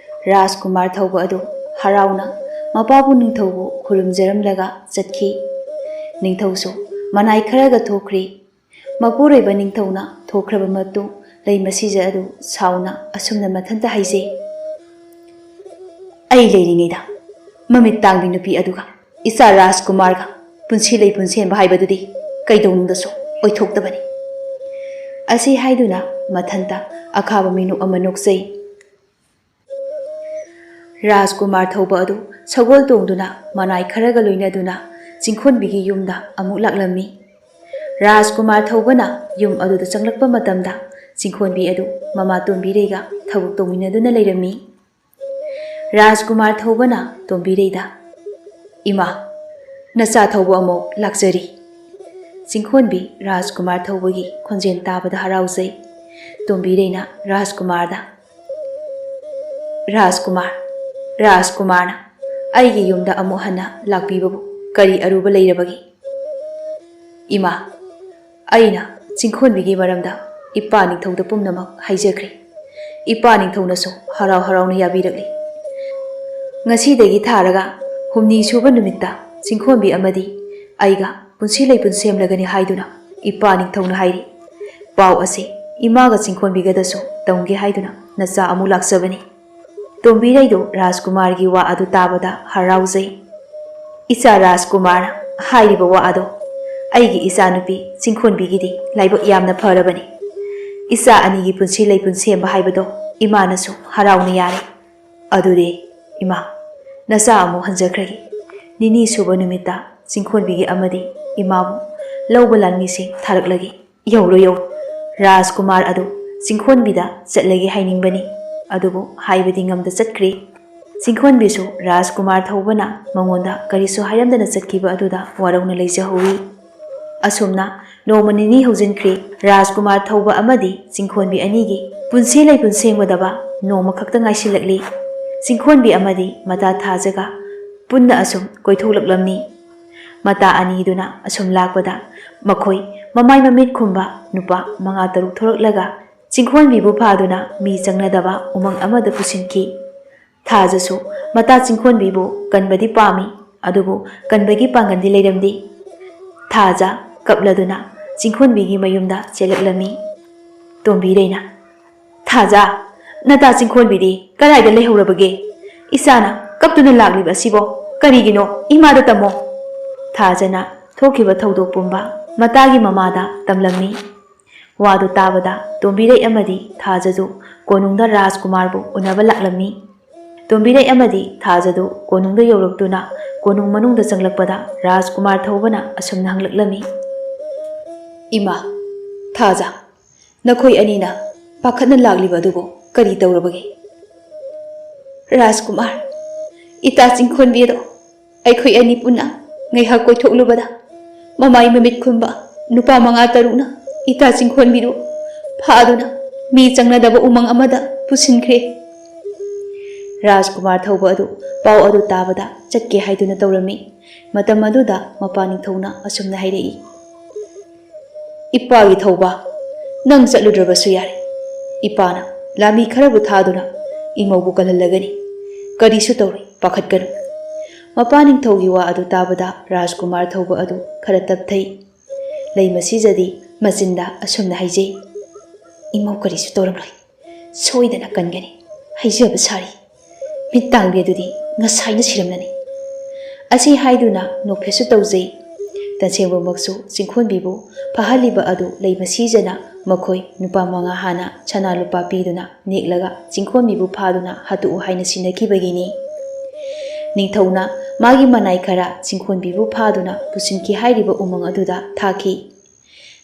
ꯔꯥꯖꯀꯨꯃꯥꯔ ꯊꯧꯕ ꯑꯗꯨ ꯍꯔꯥꯎꯅ ꯃꯄꯥꯕꯨ ꯅꯤꯡꯊꯧꯕꯨ ꯈꯨꯔꯨꯝꯖꯔꯝꯂꯒ ꯆꯠꯈꯤ꯫ ꯅꯤꯡꯊꯧꯁꯨ ꯃꯅꯥꯏ ꯈꯔꯒ ꯊꯣꯛꯈ꯭ꯔꯤ꯫ ꯃꯄꯨꯔꯣꯏꯕ ꯅꯤꯡꯊꯧꯅ ꯊꯣꯛꯈ꯭ꯔꯕ ꯃꯇꯨꯡ ꯂꯩꯃ ꯁꯤꯖ ꯑꯗꯨ ꯁꯥꯎꯅ ꯑꯁꯨꯝꯅ ꯃꯊꯟꯇ ꯍꯥꯏꯖꯩ, ꯑꯩ ꯂꯩꯔꯤꯉꯩꯗ ꯃꯃꯤꯠ ꯇꯥꯡꯕꯤ ꯅꯨꯄꯤ ꯑꯗꯨꯒ ꯏꯆꯥ ꯔꯥꯖꯀꯨꯃꯥꯔꯒ ꯄꯨꯟꯁꯤ ꯂꯩꯄꯨꯟ ꯁꯦꯝꯕ ꯍꯥꯏꯕꯗꯨꯗꯤ ꯀꯩꯗꯧꯅꯨꯡꯗꯁꯨ ꯑꯣꯏꯊꯣꯛꯇꯕꯅꯤ꯫ ꯑꯁꯤ ꯍꯥꯏꯗꯨꯅ ꯃꯊꯟꯇ ꯑꯈꯥꯕ ꯃꯤꯅꯣꯛ ꯑꯃ ꯅꯣꯛꯆꯩ꯫ ꯔꯥꯖꯀꯨꯃꯥꯔ ꯊꯧꯕ ꯑꯗꯨ ꯁꯒꯣꯜ ꯇꯣꯡꯗꯨꯅ ꯃꯅꯥꯏ ꯈꯔꯒ ꯂꯣꯏꯅꯗꯨꯅ ꯆꯤꯡꯈꯣꯟꯕꯤꯒꯤ ꯌꯨꯝꯗ ꯑꯃꯨꯛ ꯂꯥꯛꯂꯝꯃꯤ꯫ ꯔꯥꯖꯀꯨꯃꯥꯔ ꯊꯧꯕꯅ ꯌꯨꯝ ꯑꯗꯨꯗ ꯆꯪꯂꯛꯄ ꯃꯇꯝꯗ ꯆꯤꯡꯈꯣꯟꯕꯤ ꯑꯗꯨ ꯃꯃꯥ ꯇꯣꯝꯕꯤꯔꯩꯒ ꯊꯕꯛ ꯇꯧꯃꯤꯟꯅꯗꯨꯅ ꯂꯩꯔꯝꯃꯤ꯫ ꯔꯥꯖꯀꯨꯃꯥꯔ ꯊꯧꯕꯅ ꯇꯣꯝꯕꯤꯔꯩꯗ, "ꯏꯃꯥ, ꯅꯆꯥ ꯊꯧꯕ ꯑꯃꯨꯛ ꯂꯥꯛꯆꯔꯤ꯫" ꯆꯤꯡꯈꯣꯟꯕꯤ ꯔꯥꯖꯀꯨꯃꯥꯔ ꯊꯧꯕꯒꯤ ꯈꯣꯟꯖꯦꯜ ꯇꯥꯕꯗ ꯍꯔꯥꯎꯖꯩ꯫ ꯇꯣꯝꯕꯤꯔꯩꯅ ꯔꯥꯖꯀꯨꯃꯥꯔꯗ, "ꯔꯥꯖꯀꯨꯃꯥꯔ, ꯔꯥꯖꯀꯨꯃꯥꯔꯅ ꯑꯩꯒꯤ ꯌꯨꯝꯗ ꯑꯃꯨꯛ ꯍꯟꯅ ꯂꯥꯛꯄꯤꯕꯕꯨ ꯀꯔꯤ ꯑꯔꯨꯕ ꯂꯩꯔꯕꯒꯦ?" "ꯏꯃꯥ, ꯑꯩꯅ ꯆꯤꯡꯈꯣꯟꯕꯤꯒꯤ ꯃꯔꯝꯗ ꯏꯄꯥ ꯅꯤꯡꯊꯧꯗ ꯄꯨꯝꯅꯃꯛ ꯍꯥꯏꯖꯈ꯭ꯔꯦ꯫ ꯏꯄꯥ ꯅꯤꯡꯊꯧꯅꯁꯨ ꯍꯔꯥꯎ ꯍꯔꯥꯎꯅ ꯌꯥꯕꯤꯔꯛꯂꯤ꯫ ꯉꯁꯤꯗꯒꯤ ꯊꯥꯔꯒ ꯍꯨꯝꯅꯤ ꯁꯨꯕ ꯅꯨꯃꯤꯠꯇ ꯆꯤꯡꯈꯣꯟꯕꯤ ꯑꯃꯗꯤ ꯑꯩꯒ ꯄꯨꯟꯁꯤ ꯂꯩꯄꯨꯟ ꯁꯦꯝꯂꯒꯅꯤ ꯍꯥꯏꯗꯨꯅ ꯏꯄꯥ ꯅꯤꯡꯊꯧꯅ ꯍꯥꯏꯔꯤ꯫ ꯄꯥꯎ ꯑꯁꯤ ꯏꯃꯥꯒ ꯆꯤꯡꯈꯣꯟꯕꯤꯒꯗꯁꯨ ꯇꯝꯒꯦ ꯍꯥꯏꯗꯨꯅ ꯅꯆꯥ ꯑꯃꯨꯛ ꯂꯥꯛꯆꯕꯅꯤ꯫" ꯇꯣꯝꯕꯤꯔꯩꯗꯨ ꯔꯥꯖꯀꯨꯃꯥꯔꯒꯤ ꯋꯥ ꯑꯗꯨ ꯇꯥꯕꯗ ꯍꯔꯥꯎꯖꯩ꯫ "ꯏꯆꯥ ꯔꯥꯖꯀꯨꯃꯥꯔꯅ ꯍꯥꯏꯔꯤꯕ ꯋꯥ ꯑꯗꯣ ꯑꯩꯒꯤ ꯏꯆꯥꯅꯨꯄꯤ ꯆꯤꯡꯈꯣꯟꯕꯤꯒꯤꯗꯤ ꯂꯥꯏꯕꯛ ꯌꯥꯝꯅ ꯐꯔꯕꯅꯤ꯫ ꯏꯆꯥ ꯑꯅꯤꯒꯤ ꯄꯨꯟꯁꯤ ꯂꯩꯄꯨꯟ ꯁꯦꯝꯕ ꯍꯥꯏꯕꯗꯣ ꯏꯃꯥꯅꯁꯨ ꯍꯔꯥꯎꯅ ꯌꯥꯔꯦ꯫ ꯑꯗꯨꯗꯤ ꯏꯃꯥ, ꯅꯆꯥ ꯑꯃꯨꯛ ꯍꯟꯖꯈ꯭ꯔꯒꯦ꯫ ꯅꯤꯅꯤ ꯁꯨꯕ ꯅꯨꯃꯤꯠꯇ ꯆꯤꯡꯈꯣꯟꯕꯤꯒꯤ ꯑꯃꯗꯤ ꯏꯃꯥꯕꯨ ꯂꯧꯕ ꯂꯥꯟꯃꯤꯁꯤꯡ ꯊꯥꯔꯛꯂꯒꯦ꯫" "ꯌꯧꯔꯣ, ꯌꯧꯔꯣ꯫ ꯔꯥꯖꯀꯨꯃꯥꯔ ꯑꯗꯨ ꯆꯤꯡꯈꯣꯟꯕꯤꯗ ꯆꯠꯂꯒꯦ ꯍꯥꯏꯅꯤꯡꯕꯅꯤ, ꯑꯗꯨꯕꯨ ꯍꯥꯏꯕꯗꯤ ꯉꯝꯗ ꯆꯠꯈ꯭ꯔꯦ꯫" ꯆꯤꯡꯈꯣꯟꯕꯤꯁꯨ ꯔꯥꯖꯀꯨꯃꯥꯔ ꯊꯧꯕꯅ ꯃꯉꯣꯟꯗ ꯀꯔꯤꯁꯨ ꯍꯥꯏꯔꯝꯗꯅ ꯆꯠꯈꯤꯕ ꯑꯗꯨꯗ ꯋꯥꯔꯧꯅ ꯂꯩꯖꯍꯧꯏ꯫ ꯑꯁꯨꯝꯅ ꯅꯣꯡꯃ ꯅꯤꯅꯤ ꯍꯧꯖꯤꯟꯈ꯭ꯔꯦ꯫ ꯔꯥꯖꯀꯨꯃꯥꯔ ꯊꯧꯕ ꯑꯃꯗꯤ ꯆꯤꯡꯈꯣꯟꯕꯤ ꯑꯅꯤꯒꯤ ꯄꯨꯟꯁꯤ ꯂꯩꯄꯨꯟ ꯁꯦꯝꯒꯗꯕ ꯅꯣꯡꯃ ꯈꯛꯇ ꯉꯥꯏꯁꯤꯜꯂꯛꯂꯤ꯫ ꯆꯤꯡꯈꯣꯟꯕꯤ ꯑꯃꯗꯤ ꯃꯇꯥ ꯊꯥꯖꯒ ꯄꯨꯟꯅ ꯑꯁꯨꯝ ꯀꯣꯏꯊꯣꯛꯂꯛꯂꯝꯃꯤ꯫ ꯃꯇꯥ ꯑꯅꯤꯗꯨꯅ ꯑꯁꯨꯝ ꯂꯥꯛꯄꯗ ꯃꯈꯣꯏ ꯃꯃꯥꯏ ꯃꯃꯤꯠ ꯈꯨꯝꯕ ꯅꯨꯄꯥ ꯃꯉꯥ ꯇꯔꯨꯛ ꯊꯣꯔꯛꯂꯒ ꯆꯤꯡꯈꯣꯟꯕꯤꯕꯨ ꯐꯥꯗꯨꯅ ꯃꯤ ꯆꯪꯅꯗꯕ ꯎꯃꯪ ꯑꯃꯗ ꯄꯨꯁꯤꯟꯈꯤ꯫ ꯊꯥꯖꯁꯨ ꯃꯇꯥ ꯆꯤꯡꯈꯣꯟꯕꯤꯕꯨ ꯀꯟꯕꯗꯤ ꯄꯥꯝꯃꯤ, ꯑꯗꯨꯕꯨ ꯀꯟꯕꯒꯤ ꯄꯥꯡꯒꯜꯗꯤ ꯂꯩꯔꯝꯗꯦ꯫ ꯊꯥꯖ ꯀꯞꯂꯗꯨꯅ ꯆꯤꯡꯈꯣꯟꯕꯤꯒꯤ ꯃꯌꯨꯝꯗ ꯆꯦꯜꯂꯛꯂꯝꯃꯤ꯫ ꯇꯣꯝꯕꯤꯔꯩꯅ, "ꯊꯥꯖ, ꯅꯇꯥ ꯆꯤꯡꯈꯣꯟꯕꯤꯗꯤ ꯀꯗꯥꯏꯗ ꯂꯩꯍꯧꯔꯕꯒꯦ? ꯏꯆꯥꯅ ꯀꯞꯇꯨꯅ ꯂꯥꯛꯂꯤꯕ ꯑꯁꯤꯕꯣ ꯀꯔꯤꯒꯤꯅꯣ? ꯏꯃꯥꯗ ꯇꯝꯃꯣ꯫" ꯊꯥꯖꯅ ꯊꯣꯛꯈꯤꯕ ꯊꯧꯗꯣꯛ ꯄꯨꯝꯕ ꯃꯇꯥꯒꯤ ꯃꯃꯥꯗ ꯇꯝꯂꯝꯃꯤ꯫ ꯋꯥꯗꯨ ꯇꯥꯕꯗ ꯇꯣꯝꯕꯤꯔꯩ ꯑꯃꯗꯤ ꯊꯥꯖꯗꯨ ꯀꯣꯅꯨꯡꯗ ꯔꯥꯖꯀꯨꯃꯥꯔꯕꯨ ꯎꯅꯕ ꯂꯥꯛꯂꯝꯃꯤ꯫ ꯇꯣꯝꯕꯤꯔꯩ ꯑꯃꯗꯤ ꯊꯥꯖꯗꯨ ꯀꯣꯅꯨꯡꯗ ꯌꯧꯔꯛꯇꯨꯅ ꯀꯣꯅꯨꯡ ꯃꯅꯨꯡꯗ ꯆꯪꯂꯛꯄꯗ ꯔꯥꯖꯀꯨꯃꯥꯔ ꯊꯧꯕꯅ ꯑꯁꯨꯝꯅ ꯍꯪꯂꯛꯂꯝꯃꯤ, "ꯏꯃꯥ, ꯊꯥꯖ, ꯅꯈꯣꯏ ꯑꯅꯤꯅ ꯄꯥꯈꯠꯅ ꯂꯥꯛꯂꯤꯕ ꯑꯗꯨꯕꯨ ꯀꯔꯤ ꯇꯧꯔꯕꯒꯦ?" "ꯔꯥꯖꯀꯨꯃꯥꯔ, ꯏꯇꯥ ꯆꯤꯡꯈꯣꯟꯕꯤ ꯑꯗꯣ ꯑꯩꯈꯣꯏ ꯑꯅꯤ ꯄꯨꯟꯅ ꯉꯥꯏꯍꯥꯛ ꯀꯣꯏꯊꯣꯛꯂꯨꯕꯗ ꯃꯃꯥꯏ ꯃꯃꯤꯠ ꯈꯨꯝꯕ ꯅꯨꯄꯥ ꯃꯉꯥ ꯇꯔꯨꯛꯅ ꯏꯇꯥ ꯆꯤꯡꯈꯣꯟꯕꯤꯗꯨ ꯐꯥꯗꯨꯅ ꯃꯤ ꯆꯪꯅꯗꯕ ꯎꯃꯪ ꯑꯃꯗ ꯄꯨꯁꯤꯟꯈ꯭ꯔꯦ꯫" ꯔꯥꯖꯀꯨꯃꯥꯔ ꯊꯧꯕ ꯑꯗꯨ ꯄꯥꯎ ꯑꯗꯨ ꯇꯥꯕꯗ ꯆꯠꯀꯦ ꯍꯥꯏꯗꯨꯅ ꯇꯧꯔꯝꯃꯤ꯫ ꯃꯇꯝ ꯑꯗꯨꯗ ꯃꯄꯥ ꯅꯤꯡꯊꯧꯅ ꯑꯁꯨꯝꯅ ꯍꯥꯏꯔꯛꯏ, "ꯏꯄꯥꯒꯤ ꯊꯧꯕ, ꯅꯪ ꯆꯠꯂꯨꯗ꯭ꯔꯕꯁꯨ ꯌꯥꯔꯦ꯫ ꯏꯄꯥꯅ ꯂꯥꯃꯤ ꯈꯔꯕꯨ ꯊꯥꯗꯨꯅ ꯏꯃꯧꯕꯨ ꯀꯜꯍꯜꯂꯒꯅꯤ꯫ ꯀꯔꯤꯁꯨ ꯇꯧꯔꯣꯏ, ꯄꯥꯈꯠꯀꯅꯨ꯫" ꯃꯄꯥ ꯅꯤꯡꯊꯧꯒꯤ ꯋꯥ ꯑꯗꯨ ꯇꯥꯕꯗ ꯔꯥꯖꯀꯨꯃꯥꯔ ꯊꯧꯕ ꯑꯗꯨ ꯈꯔ ꯇꯞꯊꯩ꯫ ꯂꯩꯃꯁꯤꯖꯗꯤ ꯃꯆꯤꯟꯗ ꯑꯁꯨꯝꯅ ꯍꯥꯏꯖꯩ, "ꯏꯃꯧ ꯀꯔꯤꯁꯨ ꯇꯧꯔꯝꯂꯣꯏ, ꯁꯣꯏꯗꯅ ꯀꯟꯒꯅꯤ, ꯍꯥꯏꯖꯕ ꯁꯥꯔꯤ꯫ ꯃꯤꯠ ꯇꯥꯡꯕꯤ ꯑꯗꯨꯗꯤ ꯉꯁꯥꯏꯅ ꯁꯤꯔꯝꯂꯅꯤ꯫" ꯑꯁꯤ ꯍꯥꯏꯗꯨꯅ ꯅꯣꯛꯐꯦꯠꯁꯨ ꯇꯧꯖꯩ꯫ ꯇꯟꯁꯦꯡꯕꯃꯛꯁꯨ ꯆꯤꯡꯈꯣꯟꯕꯤꯕꯨ ꯐꯥꯍꯜꯂꯤꯕ ꯑꯗꯨ ꯂꯩꯃꯁꯤꯖꯅ ꯃꯈꯣꯏ ꯅꯨꯄꯥ ꯃꯉꯥ ꯍꯥꯟꯅ ꯁꯅꯥ ꯂꯨꯄꯥ ꯄꯤꯗꯨꯅ ꯅꯦꯛꯂꯒ ꯆꯤꯡꯈꯣꯟꯕꯤꯕꯨ ꯐꯥꯗꯨꯅ ꯍꯥꯠꯇꯣꯛꯎ ꯍꯥꯏꯅ ꯁꯤꯟꯅꯈꯤꯕꯒꯤꯅꯤ꯫ ꯅꯤꯡꯊꯧꯅ ꯃꯥꯒꯤ ꯃꯅꯥꯏ ꯈꯔ ꯆꯤꯡꯈꯣꯟꯕꯤꯕꯨ ꯐꯥꯗꯨꯅ ꯄꯨꯁꯤꯟꯈꯤ ꯍꯥꯏꯔꯤꯕ ꯎꯃꯪ ꯑꯗꯨꯗ ꯊꯥꯈꯤ꯫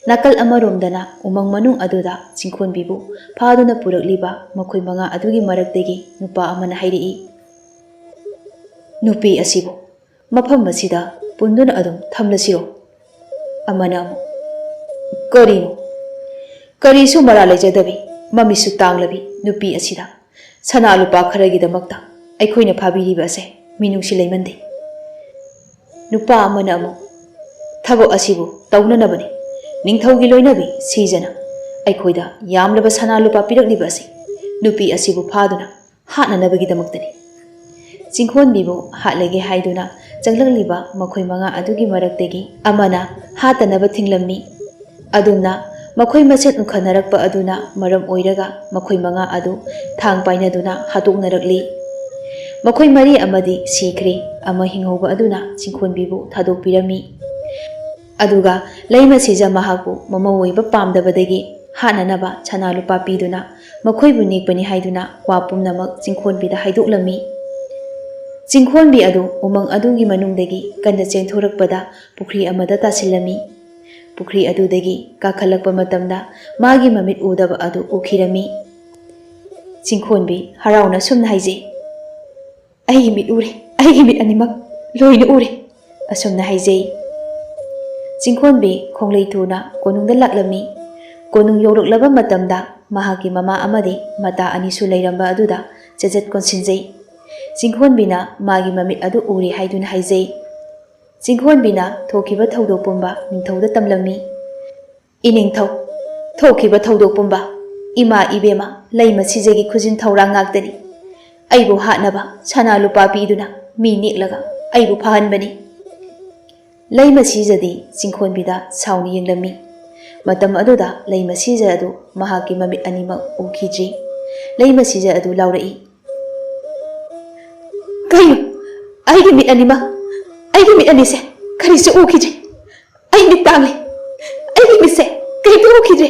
ꯅꯥꯀꯜ ꯑꯃꯔꯣꯝꯗꯅ ꯎꯃꯪ ꯃꯅꯨꯡ ꯑꯗꯨꯗ ꯆꯤꯡꯈꯣꯟꯕꯤꯕꯨ ꯐꯥꯗꯨꯅ ꯄꯨꯔꯛꯂꯤꯕ ꯃꯈꯣꯏ ꯃꯉꯥ ꯑꯗꯨꯒꯤ ꯃꯔꯛꯇꯒꯤ ꯅꯨꯄꯥ ꯑꯃꯅ ꯍꯥꯏꯔꯛꯏ, "ꯅꯨꯄꯤ ꯑꯁꯤꯕꯨ ꯃꯐꯝ ꯑꯁꯤꯗ ꯄꯨꯟꯗꯨꯅ ꯑꯗꯨꯝ ꯊꯝꯂꯁꯤꯔꯣ?" ꯑꯃꯅ ꯑꯃꯨꯛ, "ꯀꯔꯤꯅꯣ? ꯀꯔꯤꯁꯨ ꯃꯔꯥ ꯂꯩꯖꯗꯕꯤ, ꯃꯃꯤꯠꯁꯨ ꯇꯥꯡꯂꯕꯤ ꯅꯨꯄꯤ ꯑꯁꯤꯗ ꯁꯅꯥ ꯂꯨꯄꯥ ꯈꯔꯒꯤꯗꯃꯛꯇ ꯑꯩꯈꯣꯏꯅ ꯐꯥꯕꯤꯔꯤꯕ ꯑꯁꯦ ꯃꯤꯅꯨꯡꯁꯤ ꯂꯩꯃꯟꯗꯦ꯫" ꯅꯨꯄꯥ ꯑꯃꯅ ꯑꯃꯨꯛ, "ꯊꯕꯛ ꯑꯁꯤꯕꯨ ꯇꯧꯅꯅꯕꯅꯤ꯫ ꯅꯤꯡꯊꯧꯒꯤ ꯂꯣꯏꯅꯕꯤ ꯁꯤꯖꯅ ꯑꯩꯈꯣꯏꯗ ꯌꯥꯝꯂꯕ ꯁꯅꯥ ꯂꯨꯄꯥ ꯄꯤꯔꯛꯂꯤꯕ ꯑꯁꯤ ꯅꯨꯄꯤ ꯑꯁꯤꯕꯨ ꯐꯥꯗꯨꯅ ꯍꯥꯠꯅꯅꯕꯒꯤꯗꯃꯛꯇꯅꯤ꯫" ꯆꯤꯡꯈꯣꯟꯕꯤꯕꯨ ꯍꯥꯠꯂꯒꯦ ꯍꯥꯏꯗꯨꯅ ꯆꯪꯂꯛꯂꯤꯕ ꯃꯈꯣꯏ ꯃꯉꯥ ꯑꯗꯨꯒꯤ ꯃꯔꯛꯇꯒꯤ ꯑꯃꯅ ꯍꯥꯠꯇꯅꯕ ꯊꯤꯡꯂꯝꯃꯤ꯫ ꯑꯗꯨꯝꯅ ꯃꯈꯣꯏ ꯃꯁꯦꯟ ꯎꯅꯈꯠꯅꯔꯛꯄ ꯑꯗꯨꯅ ꯃꯔꯝ ꯑꯣꯏꯔꯒ ꯃꯈꯣꯏ ꯃꯉꯥ ꯑꯗꯨ ꯊꯥꯡ ꯄꯥꯏꯅꯗꯨꯅ ꯍꯥꯠꯇꯣꯛꯅꯔꯛꯂꯤ꯫ ꯃꯈꯣꯏ ꯃꯔꯤ ꯑꯃꯗꯤ ꯁꯤꯈ꯭ꯔꯦ, ꯑꯃ ꯍꯤꯡꯍꯧꯕ ꯑꯗꯨꯅ ꯆꯤꯡꯈꯣꯟꯕꯤꯕꯨ ꯊꯥꯗꯣꯛꯄꯤꯔꯝꯃꯤ꯫ ꯑꯗꯨꯒ ꯂꯩꯃꯁꯤꯖ ꯃꯍꯥꯛꯄꯨ ꯃꯃꯧ ꯑꯣꯏꯕ ꯄꯥꯝꯗꯕꯗꯒꯤ ꯍꯥꯠꯅꯅꯕ ꯁꯅꯥ ꯂꯨꯄꯥ ꯄꯤꯗꯨꯅ ꯃꯈꯣꯏꯕꯨ ꯅꯦꯛꯄꯅꯤ ꯍꯥꯏꯗꯨꯅ ꯋꯥ ꯄꯨꯝꯅꯃꯛ ꯆꯤꯡꯈꯣꯟꯕꯤꯗ ꯍꯥꯏꯗꯣꯛꯂꯝꯃꯤ꯫ ꯆꯤꯡꯈꯣꯟꯕꯤ ꯑꯗꯨ ꯎꯃꯪ ꯑꯗꯨꯒꯤ ꯃꯅꯨꯡꯗꯒꯤ ꯀꯟꯅ ꯆꯦꯟꯊꯣꯔꯛꯄꯗ ꯄꯨꯈ꯭ꯔꯤ ꯑꯃꯗ ꯇꯥꯁꯤꯜꯂꯝꯃꯤ꯫ ꯄꯨꯈ꯭ꯔꯤ ꯑꯗꯨꯗꯒꯤ ꯀꯥꯈꯠꯂꯛꯄ ꯃꯇꯝꯗ ꯃꯥꯒꯤ ꯃꯃꯤꯠ ꯎꯗꯕ ꯑꯗꯨ ꯎꯈꯤꯔꯝꯃꯤ꯫ ꯆꯤꯡꯈꯣꯟꯕꯤ ꯍꯔꯥꯎꯅ ꯑꯁꯨꯝꯅ ꯍꯥꯏꯖꯩ, "ꯑꯩꯒꯤ ꯃꯤꯠ ꯎꯔꯦ, ꯑꯩꯒꯤ ꯃꯤꯠ ꯑꯅꯤꯃꯛ ꯂꯣꯏꯅ ꯎꯔꯦ," ꯑꯁꯨꯝꯅ ꯍꯥꯏꯖꯩ꯫ ꯆꯤꯡꯈꯣꯟꯕꯤ ꯈꯣꯡꯂꯩ ꯊꯨꯅ ꯀꯣꯅꯨꯡꯗ ꯂꯥꯛꯂꯝꯃꯤ꯫ ꯀꯣꯅꯨꯡ ꯌꯧꯔꯛꯂꯕ ꯃꯇꯝꯗ ꯃꯍꯥꯛꯀꯤ ꯃꯃꯥ ꯑꯃꯗꯤ ꯃꯇꯥ ꯑꯅꯤꯁꯨ ꯂꯩꯔꯝꯕ ꯑꯗꯨꯗ ꯆꯦꯖꯠ ꯀꯣꯟꯁꯤꯟꯖꯩ꯫ ꯆꯤꯡꯈꯣꯟꯕꯤꯅ ꯃꯥꯒꯤ ꯃꯃꯤꯠ ꯑꯗꯨ ꯎꯔꯦ ꯍꯥꯏꯗꯨꯅ ꯍꯥꯏꯖꯩ꯫ ꯆꯤꯡꯈꯣꯟꯕꯤꯅ ꯊꯣꯛꯈꯤꯕ ꯊꯧꯗꯣꯛ ꯄꯨꯝꯕ ꯅꯤꯡꯊꯧꯗ ꯇꯝꯂꯝꯃꯤ꯫ "ꯏꯅꯤꯡꯊꯧ, ꯊꯣꯛꯈꯤꯕ ꯊꯧꯗꯣꯛ ꯄꯨꯝꯕ ꯏꯃꯥ ꯏꯕꯦꯝꯃ ꯂꯩꯃ ꯁꯤꯖꯒꯤ ꯈꯨꯖꯤꯟ ꯊꯧꯔꯥꯡ ꯉꯥꯛꯇꯅꯤ꯫ ꯑꯩꯕꯨ ꯍꯥꯠꯅꯕ ꯁꯅꯥ ꯂꯨꯄꯥ ꯄꯤꯗꯨꯅ ꯃꯤ ꯅꯦꯛꯂꯒ ꯑꯩꯕꯨ ꯐꯥꯍꯟꯕꯅꯤ꯫" ꯂꯩꯃ ꯁꯤꯖꯗꯤ ꯆꯤꯡꯈꯣꯟꯕꯤꯗ ꯁꯥꯎꯅ ꯌꯦꯡꯂꯝꯃꯤ꯫ ꯃꯇꯝ ꯑꯗꯨꯗ ꯂꯩꯃ ꯁꯤꯖ ꯑꯗꯨ ꯃꯍꯥꯛꯀꯤ ꯃꯃꯤꯠ ꯑꯅꯤꯃꯛ ꯎꯈꯤꯗ꯭ꯔꯤ꯫ ꯂꯩꯃ ꯁꯤꯖ ꯑꯗꯨ ꯂꯥꯎꯔꯛꯏ, "ꯀꯩꯅꯣ? ꯑꯩꯒꯤ ꯃꯤꯠ ꯑꯅꯤꯃꯛ, ꯑꯩꯒꯤ ꯃꯤꯠ ꯑꯅꯤꯁꯦ ꯀꯔꯤꯁꯨ ꯎꯈꯤꯗ꯭ꯔꯦ꯫ ꯑꯩ ꯃꯤꯠ ꯇꯥꯡꯂꯦ꯫ ꯑꯩꯒꯤ ꯃꯤꯠꯁꯦ ꯀꯔꯤꯝꯇ ꯎꯈꯤꯗ꯭ꯔꯦ꯫"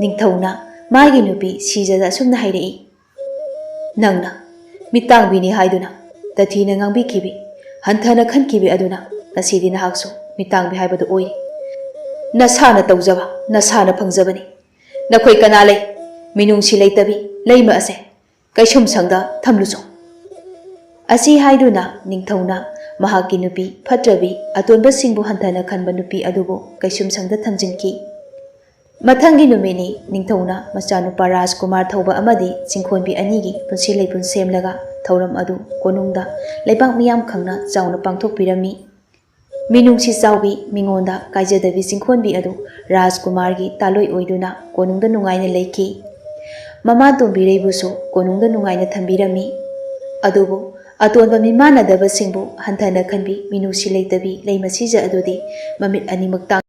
ꯅꯤꯡꯊꯧꯅ ꯃꯥꯒꯤ ꯅꯨꯄꯤ ꯁꯤꯖꯗ ꯑꯁꯨꯝꯅ ꯍꯥꯏꯔꯛꯏ, "ꯅꯪꯅ ꯃꯤꯠ ꯇꯥꯡꯕꯤꯅꯤ ꯍꯥꯏꯗꯨꯅ ꯇꯊꯤꯅ ꯉꯥꯡꯕꯤꯈꯤꯕꯤ, ꯍꯟꯊꯅ ꯈꯟꯈꯤꯕꯤ ꯑꯗꯨꯅ ꯉꯁꯤꯗꯤ ꯅꯍꯥꯛꯁꯨ ꯃꯤꯠ ꯇꯥꯡꯕꯤ ꯍꯥꯏꯕꯗꯨ ꯑꯣꯏꯔꯦ꯫ ꯅꯁꯥꯅ ꯇꯧꯖꯕ, ꯅꯁꯥꯅ ꯐꯪꯖꯕꯅꯤ꯫ ꯅꯈꯣꯏ ꯀꯅꯥ ꯂꯩ? ꯃꯤꯅꯨꯡꯁꯤ ꯂꯩꯇꯕꯤ ꯂꯩꯃ ꯑꯁꯦ ꯀꯩꯁꯨꯝꯁꯪꯗ ꯊꯝꯂꯨꯆꯣ꯫" ꯑꯁꯤ ꯍꯥꯏꯗꯨꯅ ꯅꯤꯡꯊꯧꯅ ꯃꯍꯥꯛꯀꯤ ꯅꯨꯄꯤ ꯐꯠꯇ꯭ꯔꯕꯤ ꯑꯇꯣꯟꯕꯁꯤꯡꯕꯨ ꯍꯟꯊꯅ ꯈꯟꯕ ꯅꯨꯄꯤ ꯑꯗꯨꯕꯨ ꯀꯩꯁꯨꯝꯁꯪꯗ ꯊꯝꯖꯤꯟꯈꯤ꯫ ꯃꯊꯪꯒꯤ ꯅꯨꯃꯤꯠꯅꯤ ꯅꯤꯡꯊꯧꯅ ꯃꯆꯥꯅꯨꯄꯥ ꯔꯥꯖꯀꯨꯃꯥꯔ ꯊꯧꯕ ꯑꯃꯗꯤ ꯆꯤꯡꯈꯣꯟꯕꯤ ꯑꯅꯤꯒꯤ ꯄꯨꯟꯁꯤ ꯂꯩꯄꯨꯟ ꯁꯦꯝꯂꯒ ꯊꯧꯔꯝ ꯑꯗꯨ ꯀꯣꯅꯨꯡꯗ ꯂꯩꯕꯥꯛ ꯃꯤꯌꯥꯝ ꯈꯪꯅ ꯆꯥꯎꯅ ꯄꯥꯡꯊꯣꯛꯄꯤꯔꯝꯃꯤ꯫ ꯃꯤꯅꯨꯡꯁꯤ ꯆꯥꯎꯕꯤ, ꯃꯤꯉꯣꯟꯗ ꯀꯥꯏꯖꯗꯕꯤ ꯆꯤꯡꯈꯣꯟꯕꯤ ꯑꯗꯨ ꯔꯥꯖꯀꯨꯃꯥꯔꯒꯤ ꯇꯥꯂꯣꯏ ꯑꯣꯏꯗꯨꯅ ꯀꯣꯅꯨꯡꯗ ꯅꯨꯡꯉꯥꯏꯅ ꯂꯩꯈꯤ꯫ ꯃꯃꯥ ꯇꯣꯝꯕꯤꯔꯩꯕꯨꯁꯨ ꯀꯣꯅꯨꯡꯗ ꯅꯨꯡꯉꯥꯏꯅ ꯊꯝꯕꯤꯔꯝꯃꯤ꯫ ꯑꯗꯨꯕꯨ ꯑꯇꯣꯟꯕ ꯃꯤꯃꯥꯟꯅꯗꯕꯁꯤꯡꯕꯨ ꯍꯟꯊꯅ ꯈꯟꯕꯤ, ꯃꯤꯅꯨꯡꯁꯤ ꯂꯩꯇꯕꯤ ꯂꯩꯃ ꯁꯤꯖ ꯑꯗꯨꯗꯤ ꯃꯃꯤꯠ ꯑꯅꯤꯃꯛ ꯇꯥꯡ